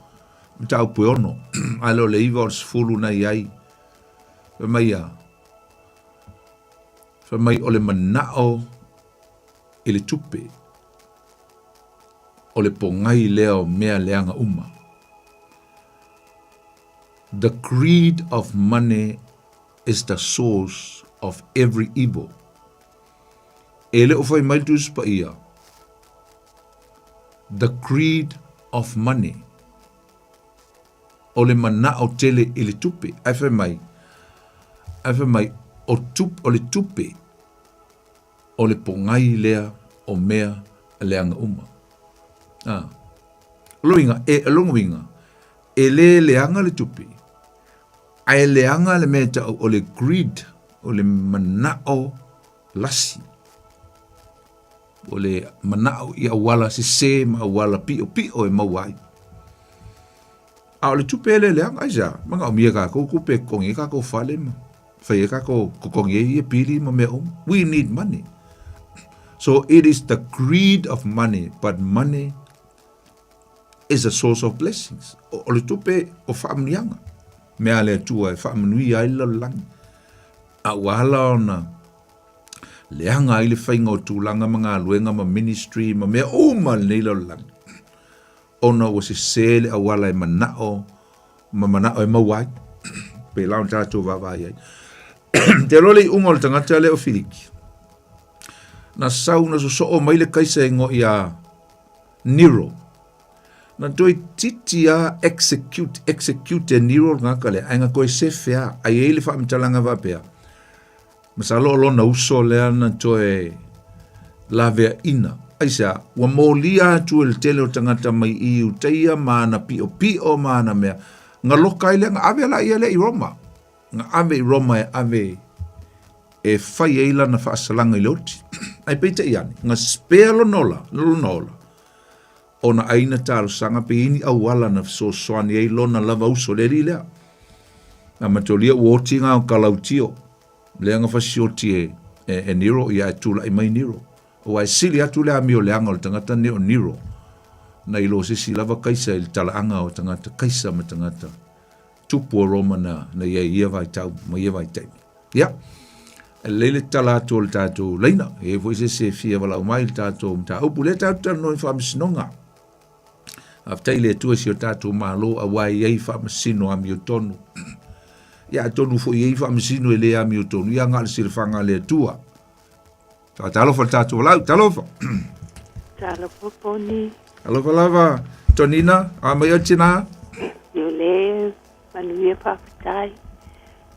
mataupu e 6, ae le o le 9 o le 10 na i ai. Fai mai a? Fai mai o le manao i le tupe, o le pogai lea o mea leaga uma. The greed of money is the source of every evil. E le o fai mai le Tusi Paia, The greed of money, o le manao tele i le tupe. Ae fai mai, ae fai mai, o, tup, o le tupe, o le pogai lea o mea leaga uma. Ah. O lona uiga, e, o lona uiga, e le leaga le tupe, ae leaga le mea e tau o le greed, o le manao lasi. O le manao i auala sese ma auala piʻopiʻo e maua ai. A o le tupe e le leaga, aisea, manaomia e kākou tupe e totogi ai kākou fale ma fai ai kākou, totogi ai ia pili ma mea uma. We need money. So it is the greed of money, but money is a source of blessings. O, o le tupe o faamanuiaga. Mea a le Atua e faamanuia ai le lalolagi. A ua ala ona leaga ai le faiga o tulaga ma galuega ma ministry ma mea uma lenei lalolagi. Ona ua sese le auala e manao ma manao e maua ai. Pēlā ona tatou vaavaai ai. Te iloa le iuga o le tagata lea o Filiki. Na sau na sosoo mai le kaisa e igoa ia Nero. Na toeitiiti a execute, execute e Nero le tagata lea, ae na toe sefe a. Ae i ai le faamatalaga faapea, masalo o lona uso lea na toe laveaina. Aisea? Ua molia atu e le tele o tagata mai i Iutaia ma ana piʻopiʻo ma ana mea, na loka ai lea, na ave la ia lea i Roma. Na ave i Roma e ave e fai ai lana faasalaga i le oti. Ae peitai ane, na spare lona ola, lona ola, ona ai na talosaga pe i ai ni auala na fesoasoani ai lona lava uso, le alii lea. Na matolia ua oti ngā o Kalautio, lea na fasioti e, e, e Nero, ia e tula'i mai Nero. Aua e sili atu le amio leaga o le tagata nei o Nero, nai lo se isi lava kaisa i le talaaga o tagata kaisa ma tagata tupu o Roma na, na i ai i ia vaitau ma ia vaitaimi. Ia, e lelei le tala atu o le tatou laina, e i ai foi se isi e fia valaau mai i le tatou mataupu, lea tatou te talanoa i faamasinoga. Faafetai i le Atua i si o tatou Malo aua e i ai faamasino amiotonu. Ia atonu foi e i ai faamasino e le amiotonu, ia na o le silafaga a le Atua. Talofa le tatou valaau, talofa. Talofa Poni. Alofa lava, Tonina, a mai oe tina. Iole, manuia faafetai.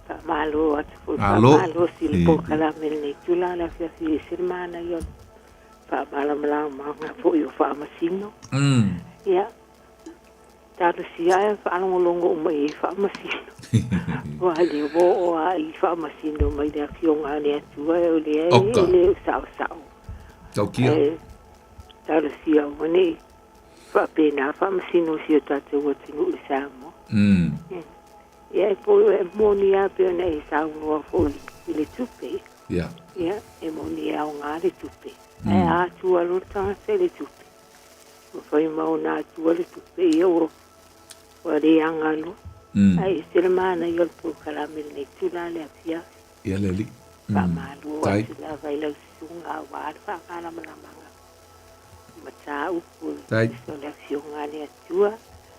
Faamalo atu foi, faamalo si le polokalame lenei itula le afiafi e ese le manaia o le faamalamalamaga foi o faamasino. Ia, talosia ae faalogologo uma i ai faamasino. Aua lea ua oo lava i faamasino mai le Afioga a le Atua o lea e le o saosao. Taukia. Ae talosia aua ne i faapena faamasino o si o tatou atunuu i Samoa. Ia e po e moni lava pei ona e saunoa foi i le tupe. Ia. Ia, e moni e aoga le tupe. Ae a atua loa le tagata i le tupe, ua fai ma ona atua le tupe, ia ua, ua leaga loa. Ae ese le manaia o le polokalame lenei itula le afiafi. Ia le alii. Faamalo atu lava i lau susuga aua le faamalamalamaga mataupu e tusa o le Afioga a le Atua.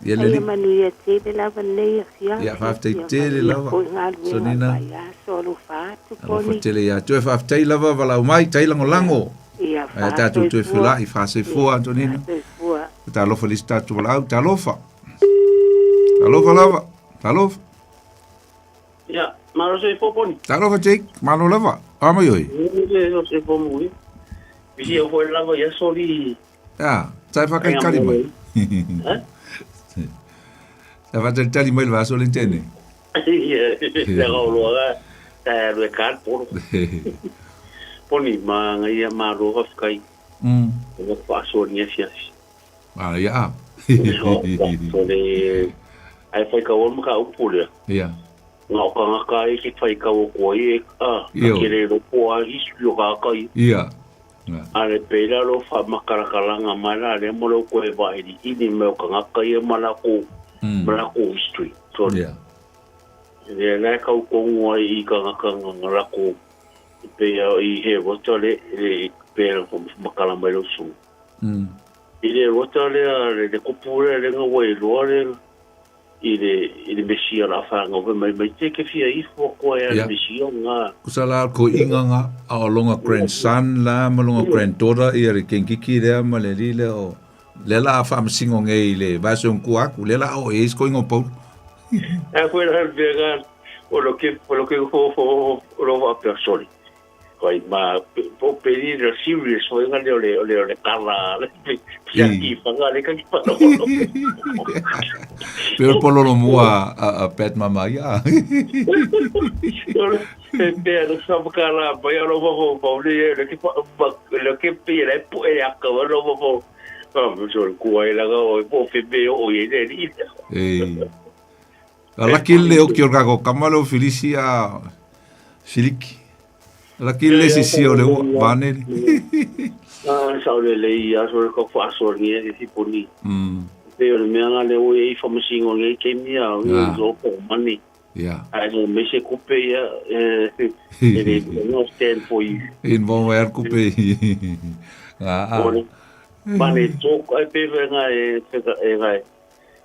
Ia le Alii. Manuia tele lava lenei afiafi. Ia, faafetai tele lava. Foi galuega o le vaiaso, alofa atu Poni. Alofa tele ia te oe, faafetai lava valaau mai, tai lagolago. Ia, Ae tatou toe feiloai, faasoifua Antonina. Faasoifua. Talofa i le isi tatou valaau, talofa. Talofa lava, talofa. Ia, malo soifua Poni. Talofa Jake, malo lava. A mai oe. E soifua mui. Bisi au foi lava ia soli. Ia, sai whakaitali mai. Eh? Sai whakaitali mai le vaso le tene. Ia, te gaoloa ga, ta alu e kar poro. Poni, ma ngaia malo whawhikai. O faasoa ni afiafi. Ah, ia. So le ai fai ka o maka upu lea. Ia. Nga o kangaka e ke fai ka o koa i e a Io. ke le lopo a history o kaka i. Ia. Nga. A le pēlā lo whaamakalakalaga mai la lea mo lou koe vailiili mai o kagaka ia ma lakou ma lakou history. So Ia. lea la e kautonu ai i kagaka ga lakou e pei a i he rota le le pei ona makala mai lau susuga. I le rota lea le le kupu lea le ua iloa le i le i le Mesia la whanga mai mai te ke fia ifo koe a le Ia. Mesia nga. Kusa la ko inga nga a o longa grandson la ma longa granddaughter ia le kenkiki lea ma le li lea o le la a whaamasingo ngei le vaso ku aku le la o e is ko ingo pau. A koe la venga o lo ke o lo ke fo fo o lo wa persone. Koi ma po peri le serious o nga le le le le kala le pia ki panga le ka ki pa no. Pe o pololo mua a pet mama ia. E pe le sa kala ba ya lo fo fo le le ke pa le ke pe le po e a ka lo fo fo. Ah, so ku ai la o po fe be o ye le ni. Ei. A laki le o ki o kako kamalo Felicia Siliki. Laki le sisi o le ua vanele. Ah, sa le le ia so ko fa so ni e si poni. Pe o le mea nga le o e i whamasingo ngai ke mia o Ah. zo po mani. Ia. Ai no me se kupe ia e e le no stand for you. In mo mer kupe. Ah. Ore. Mane toko ai pe fe nga e fe e nga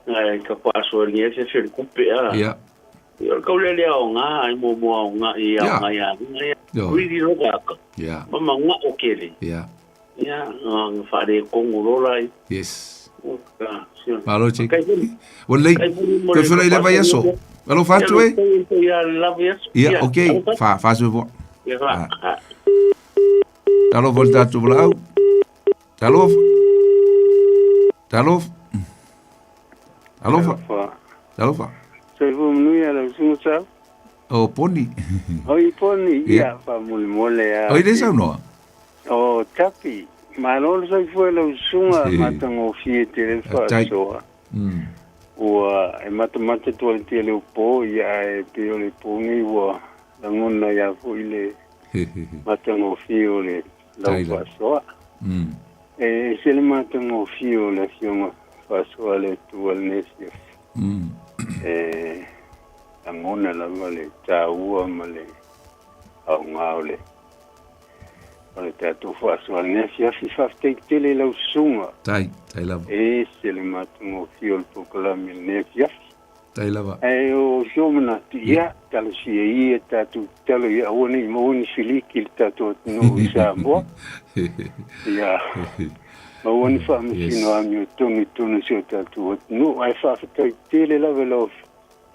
nga e ka fa so ni e se fe kupe a. Ia. Ia ka le le o nga ai mo mo o nga i a Yeah. nga ia nga ia. Yo. Kuiri ro ka. Ia. Mama nga o kele. Ia. Ia nga fa le kongo ro lai. Yes. O ka. Sio. Malo che. Kai puni. Walei. Kai puni mo Ko le fela ile vai aso. Alo fatu e. Ia love yes. Ia, okay. Fa fa se vo. Ia fa. Talo volta tu blau. Talo. Talo. Talo fa. Fa. Talo fa. Soifua manuia lau susuga sau. O poni. Oi poni Ia. ia faamolemole a. O ile saunoa. O tapi. Malo le soifua lau susuga Si. matagofie tele Tai. faasoa. Ua e matamata tua le tele o po ia ae pei o le pogi ua lagona ia foʻi le matagofie o le lau Tai la. faasoa. E ese le matagofie o le afioga faasoa le Atua lenei afiafi. E lagona lava le tāua ma le aoga o le o le tatou faasoa lenei afiafi faafetai tele i lau susuga. Tai, tai lava. E ese le matagofie o le polokalame lenei afiafi. Tai lava. Ae o si o manatu ia talosia ia tatou tatalo ia aua nei maua ni filiki i le tatou atunuu i Samoa. Ia maua ni faamasino amiotonu i totonu o si o tatou atunuu ae faafetai tele lava i lau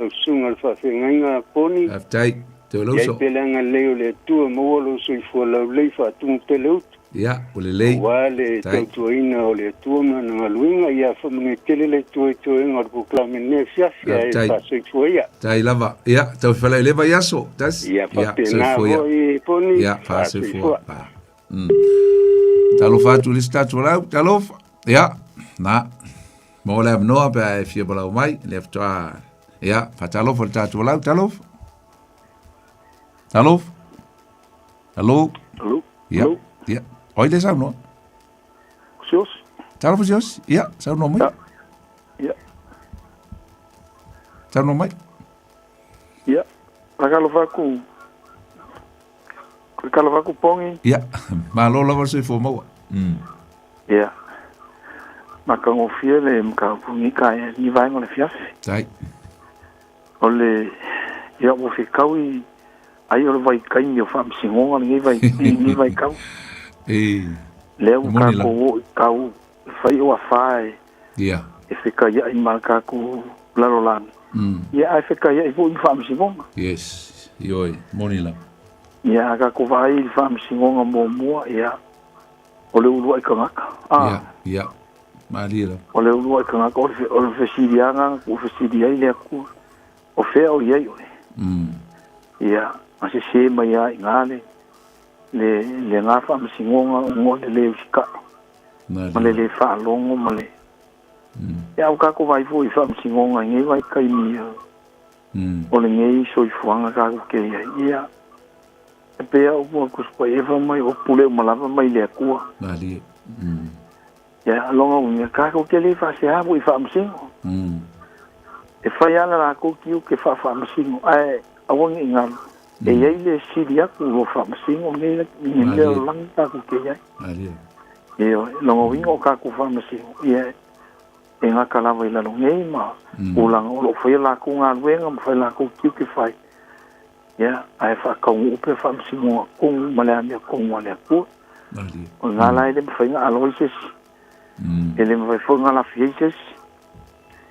lau susuga le faafeagaiga a poni. Aftai. Te Ia lauso. i peleaga lelei o le Atua maua lou soifua laulei faatumu pele utu. Ia, o le lei. Auā le Tai. tautuaina o le Atua ma lana galuega ia faamanuia tele le Atua i toega o le polokalame lenei afiafi ae Tai. faasoifua ia. Tai lava. Ia, tau fela ile vai aso. Tas. Ia faapena soifua ia. foʻi poni Ia, faasoifua. faasoifua. Pa. Talofa atu le isi tatou lau. Talofa. Ia, na. Mo le avanoa pe a e fia palau mai. Le faatoa. Ia, faatalofa le tatou lau. Talofa. Talofa. Alo. Alo, Ia. Alo. Ia. Oi le saunoa. Sios? Talofa Sios. Ia, saunoa mai. Ia. Ia. Saunoa mai. Ia. Lakalofaku. Lakalofaku pongi. Ia, malo lava le soifua maua. Ia. Makagofie le mataupu ka e ni vaega o le fiafi. Tai. O le ia ua fekaui ai o le vaikaimi o faamasinoga lenei vai lenei vaikau. E. Lea ua Moni la. tatou oo i tau fai o afā e Ia. e fekaiaʻi ma le tatou lalolagi. Ia ae fekaiaʻi foʻi ma faamasinoga. Yes. Ioe, moni la. Ia a tatou vaai i le faamasinoga muamua ia o le uluaʻi tagata. Ah, Ia, ia. Malie la. o le uluaʻi tagata o le o le fesiliaga ua fesili ai le Atua. O fea o iai oe. Ia, ma sesē mai lava i gā le le le gā faamasinoga oga o le lē usitaʻi. Ma le lē faalogo ma le Ia, a ua tatou vaai foi i faamasinoga i nei vaitaimi o lenei soifuaga tatou te i ai, ia, e pei lava upu a Tusi Paia fai mai, o pule uma lava mai le Atua. Malie. Ia, lona uiga, tatou te le faasea foi i faamasino. E fai lava le latou tiute faafaamasino, ae aua ne i galo, e i ai le sili atu i lo faamasino nei i mea o le lagi tatou te i ai. Malie. Ioe, lona uiga o tatou faamasino, ia, e gata lava i lalo nei ma tulaga o lo o faia latou galuega ma fai latou tiute fai, ia, ae faataunuu pea faamasinoga tonu ma le amiotonu a le Atua. Malie. O lena la e le mafai ona alo ai se isi, e le mafai foi ona lafi ai se isi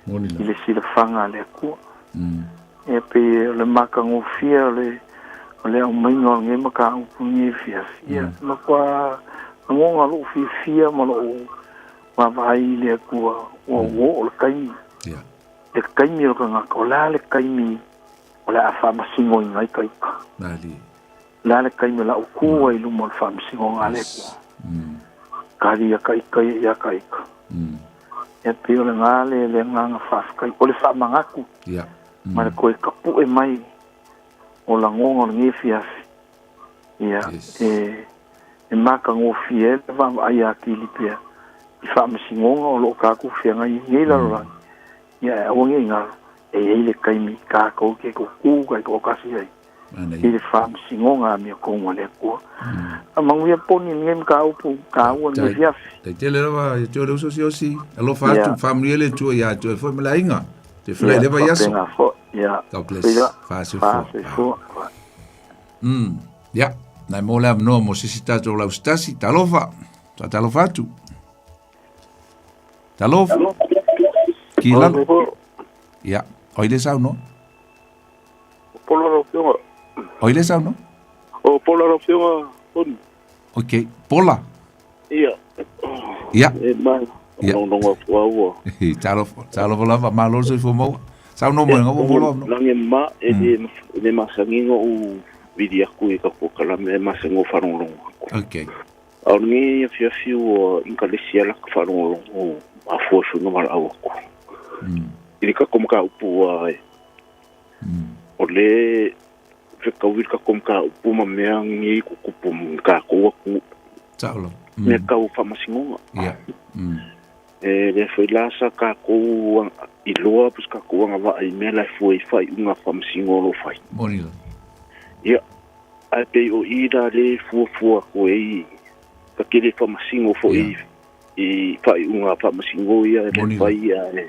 Moni i lava. le silafaga a le Atua. Ia pei o le matagofie o le o le aumaiga o lenei mataupu lenei afiafi, ia e matua lagona lou fiafia ma lou vaavaai i le Atua ua oo le taimi, Ia. le taimi o le tagata, o le a le taimi o le a faamasinoina ai ta ita? Malie. O le a le taimi o le a ou tu ai i luma o le faamasinoga a le Atua? Kali ia ta ita ia ia ta ita. Ia pei o lena le le agaga faafetai, o le faamanatu Ia. ma le toe tapue mai o lagona o lenei afiafi, ia, Yes. e, e matagofie ai le vaavaai atili pea i faamasinoga o lo o tatou feagai i nei lalolagi, ia ae aua ne i galo, e i ai le taimi tatou te tutu taitoatasi ai Manaia. i le faamasinoga amiotonu a le Atua. Manuia poni i lenei mataupu taua i lenei Tai, afiafi. tai tele lava ia te oe le uso Siaosi. Alofa atu, Ia. faamanuia le Atua ia te oe foi ma le aiga. Te felai Ia, le vaiaso. faapena foi. Ia, God bless. feila. Faasoifua. Faasoifua. Ia, nai mo le avanoa mo se isi tatou lausitasi. Talofa. Faatalofa atu. Talofa. Ki lalo. Ia, o i le saunoa. Polo lau Afioga. O i le saunoa. O Pola lau Afioga, Tony. Ok, Pola. Ia. Ia. E mai. Ia. Logologo atu au ua. Talofa, talofa lava, malo le soifua maua. Saunoa mai ngau mo lo. Lagi e ma, e le, e le masani oʻu vili atu i ka polokalame, e masani ou faalogologo atu. Ok. A o lenei afiafi ua inkalesi a laka faalogologo mafua i suiga valaau atu. I le tatou mataupu ua e, o le fetaui le tatou mataupu ma mea nei tutupu ma tatou atunuu. Sao lava. Mea tau faamasinoga. Ia. E le foi la sa tatou iloa po o se tatou agavaa i mea la e fua i faaiuga faamasino o lo o fai. Moni lava. Ia, ae pei o i la le fuafua atu ai ta te le faamasino foi i faaiuga faamasino ia e le fai ae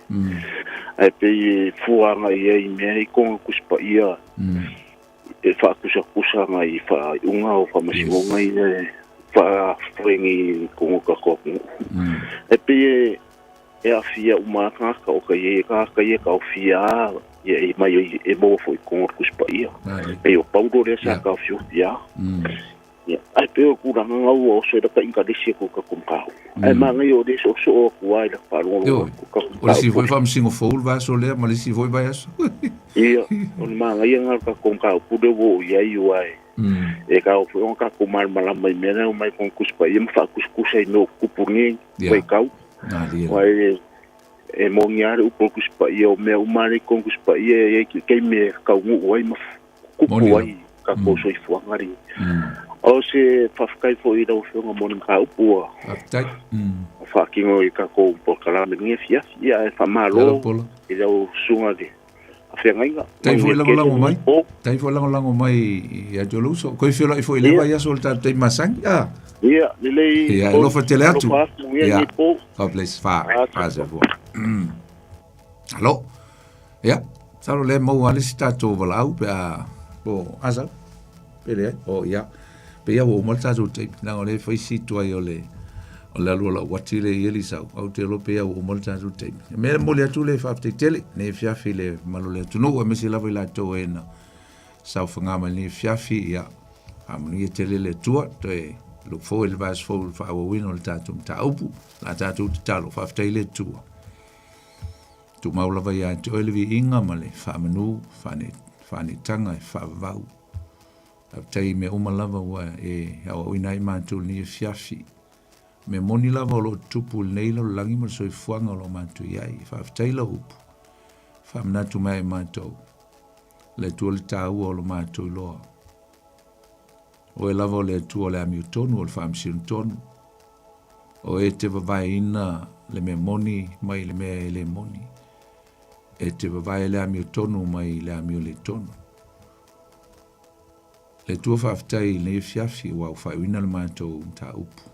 ae pei e fua agai i ai i mea i kona Tusi Paia e faakusakusa agai i faaiuga o faamasinoga ia e faafoe nei i totonu o tatou atunuu. E pei e e aafia uma lava tagata o ka ia tagata ia e taofia lava ia e mai ai e maua foi i totonu o le Tusi Paia. Pei o Paulo lea sa taofiofia lava. Ia, ae pei o le tulaga na ua oso ai lata inkalesi atu i tatou mataupu. Ae manaia o lea e soosoo atu lava i lata faalogologo Ioe. atu i tatou O le isi foi mataupu. faamasino fou le vaiaso lea ma le isi foi vaiaso. Ia, o le manaia lena o le tatou mataupu lea ua oo i ai aua e e taua foi ona tatou malamalama i mea na e omai i totonu o le Tusi Paia ma faakusakusa i mea o tutupu i lenei vaitau. Malie. Aua e e moni lava le upu o le Tusi Paia, o mea uma lava lea i totonu o le Tusi Paia e i ai taimi e taunuu ai ma tutupu ai tatou soifuaga lenei. O se faafetai foi i lau Afioga mo le mataupu ua Faafetai. faatino i tatou polokalame i lenei afiafi. Ia, ae faamalo i lau susuga i le feagaiga. Tai foi Manuia tele lagolago mai. lenei po. Tai foi lagolago mai ia te oe le uso. Koe feorai foi i le vaiaso o le tatou taimi masani. Ah. Ia, lelei. Ia, e alofa tele atu. Alofa atu, manuia Ia. lenei po. God bless. Fa, fa se fua. Alo. Ia, masalo lea e maua lava le isi tatou valaau pe a po o asau. Pe leai. O ia. Pei lava ua uma le tatou taimi, leaga o lea e fai si tuai o le o le alu o lau uati lea i Elisau, ae ou te iloa pei lava ua uma le tatou taimi. O le mea e momoli atu le faafetai tele i lenei afiafi i le mamalu o le atunuu aemaise lava i latou e na saofaga mai i lenei afiafi, ia faamanuia tele le Atua, toe look forward i le vaiaso fou i le faaauauina o le tatou mataupu. O le a tatou tatalo, faafetai i le Atua. Tumau lava ia te oe le viiga ma le faamanu, faanetaga e faavavau. Faafetai i mea uma lava ua e aoaoina ai matou i lenei afiafi. Mea moni lava o lo o tutupu i lenei lalolagi ma le soifuaga o lo o matou i ai. Faafetai lau upu. Faamanatu mai ai matou. Le Atua le taua o lo matou iloa. Oe lava o le Atua o le amiotonu, o le faamasino tonu. O e te vavaeina le mea moni mai le mea e le moni. E te vavae le amiotonu mai le amio le tonu. Le Atua faafetai i lenei afiafi ua ua faaiuina le matou mataupu.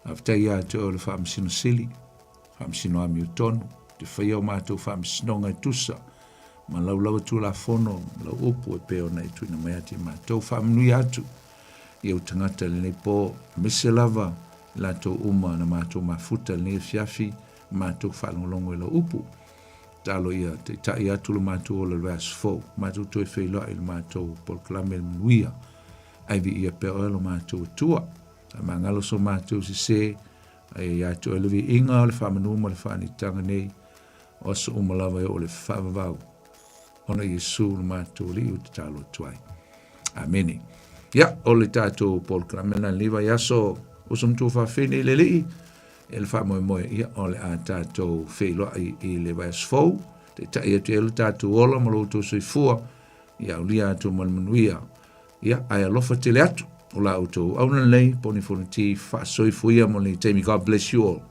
Faafetai ia te oe o le Faamasino Sili, Faamasino amiotonu, te faia o matou faamasinoga e tusa ma lau lava Tulafono ma lau upu e pei ona e tuuina mai atu i matou. Faamanuia atu i ou tagata i lenei po, aemaise lava i latou uma na matou mafuta i lenei afiafi, matou faalogologo i lau upu. Talo ia taitai atu lo matou ola i le vaiaso fou, matou toe feiloai i le matou polokalame i le manuia. Ai viia pea oe lo matou Atua. Faamagalo so matou sesē, ae ia te oe le viiga o le faamanu ma le faanitaga nei, o aso uma lava e oo i le faavavau, ona Iesu lo matou Alii ou te tatalo atu ai. Amene. Ia, o le tatou polokalame lena i lenei vaiaso, uso matua faafeine i le Alii, e le faamoemoe, ia, o le a tatou feiloai i le vaiaso fou, taitai atu ai lo tatou ola ma lo outou soifua, ia aulia atu ma le manuia, ia, ae alofa tele atu, o la outou auauna lenei, Poni Fonoti, faasoifua ia mo lenei taimi. God bless you all.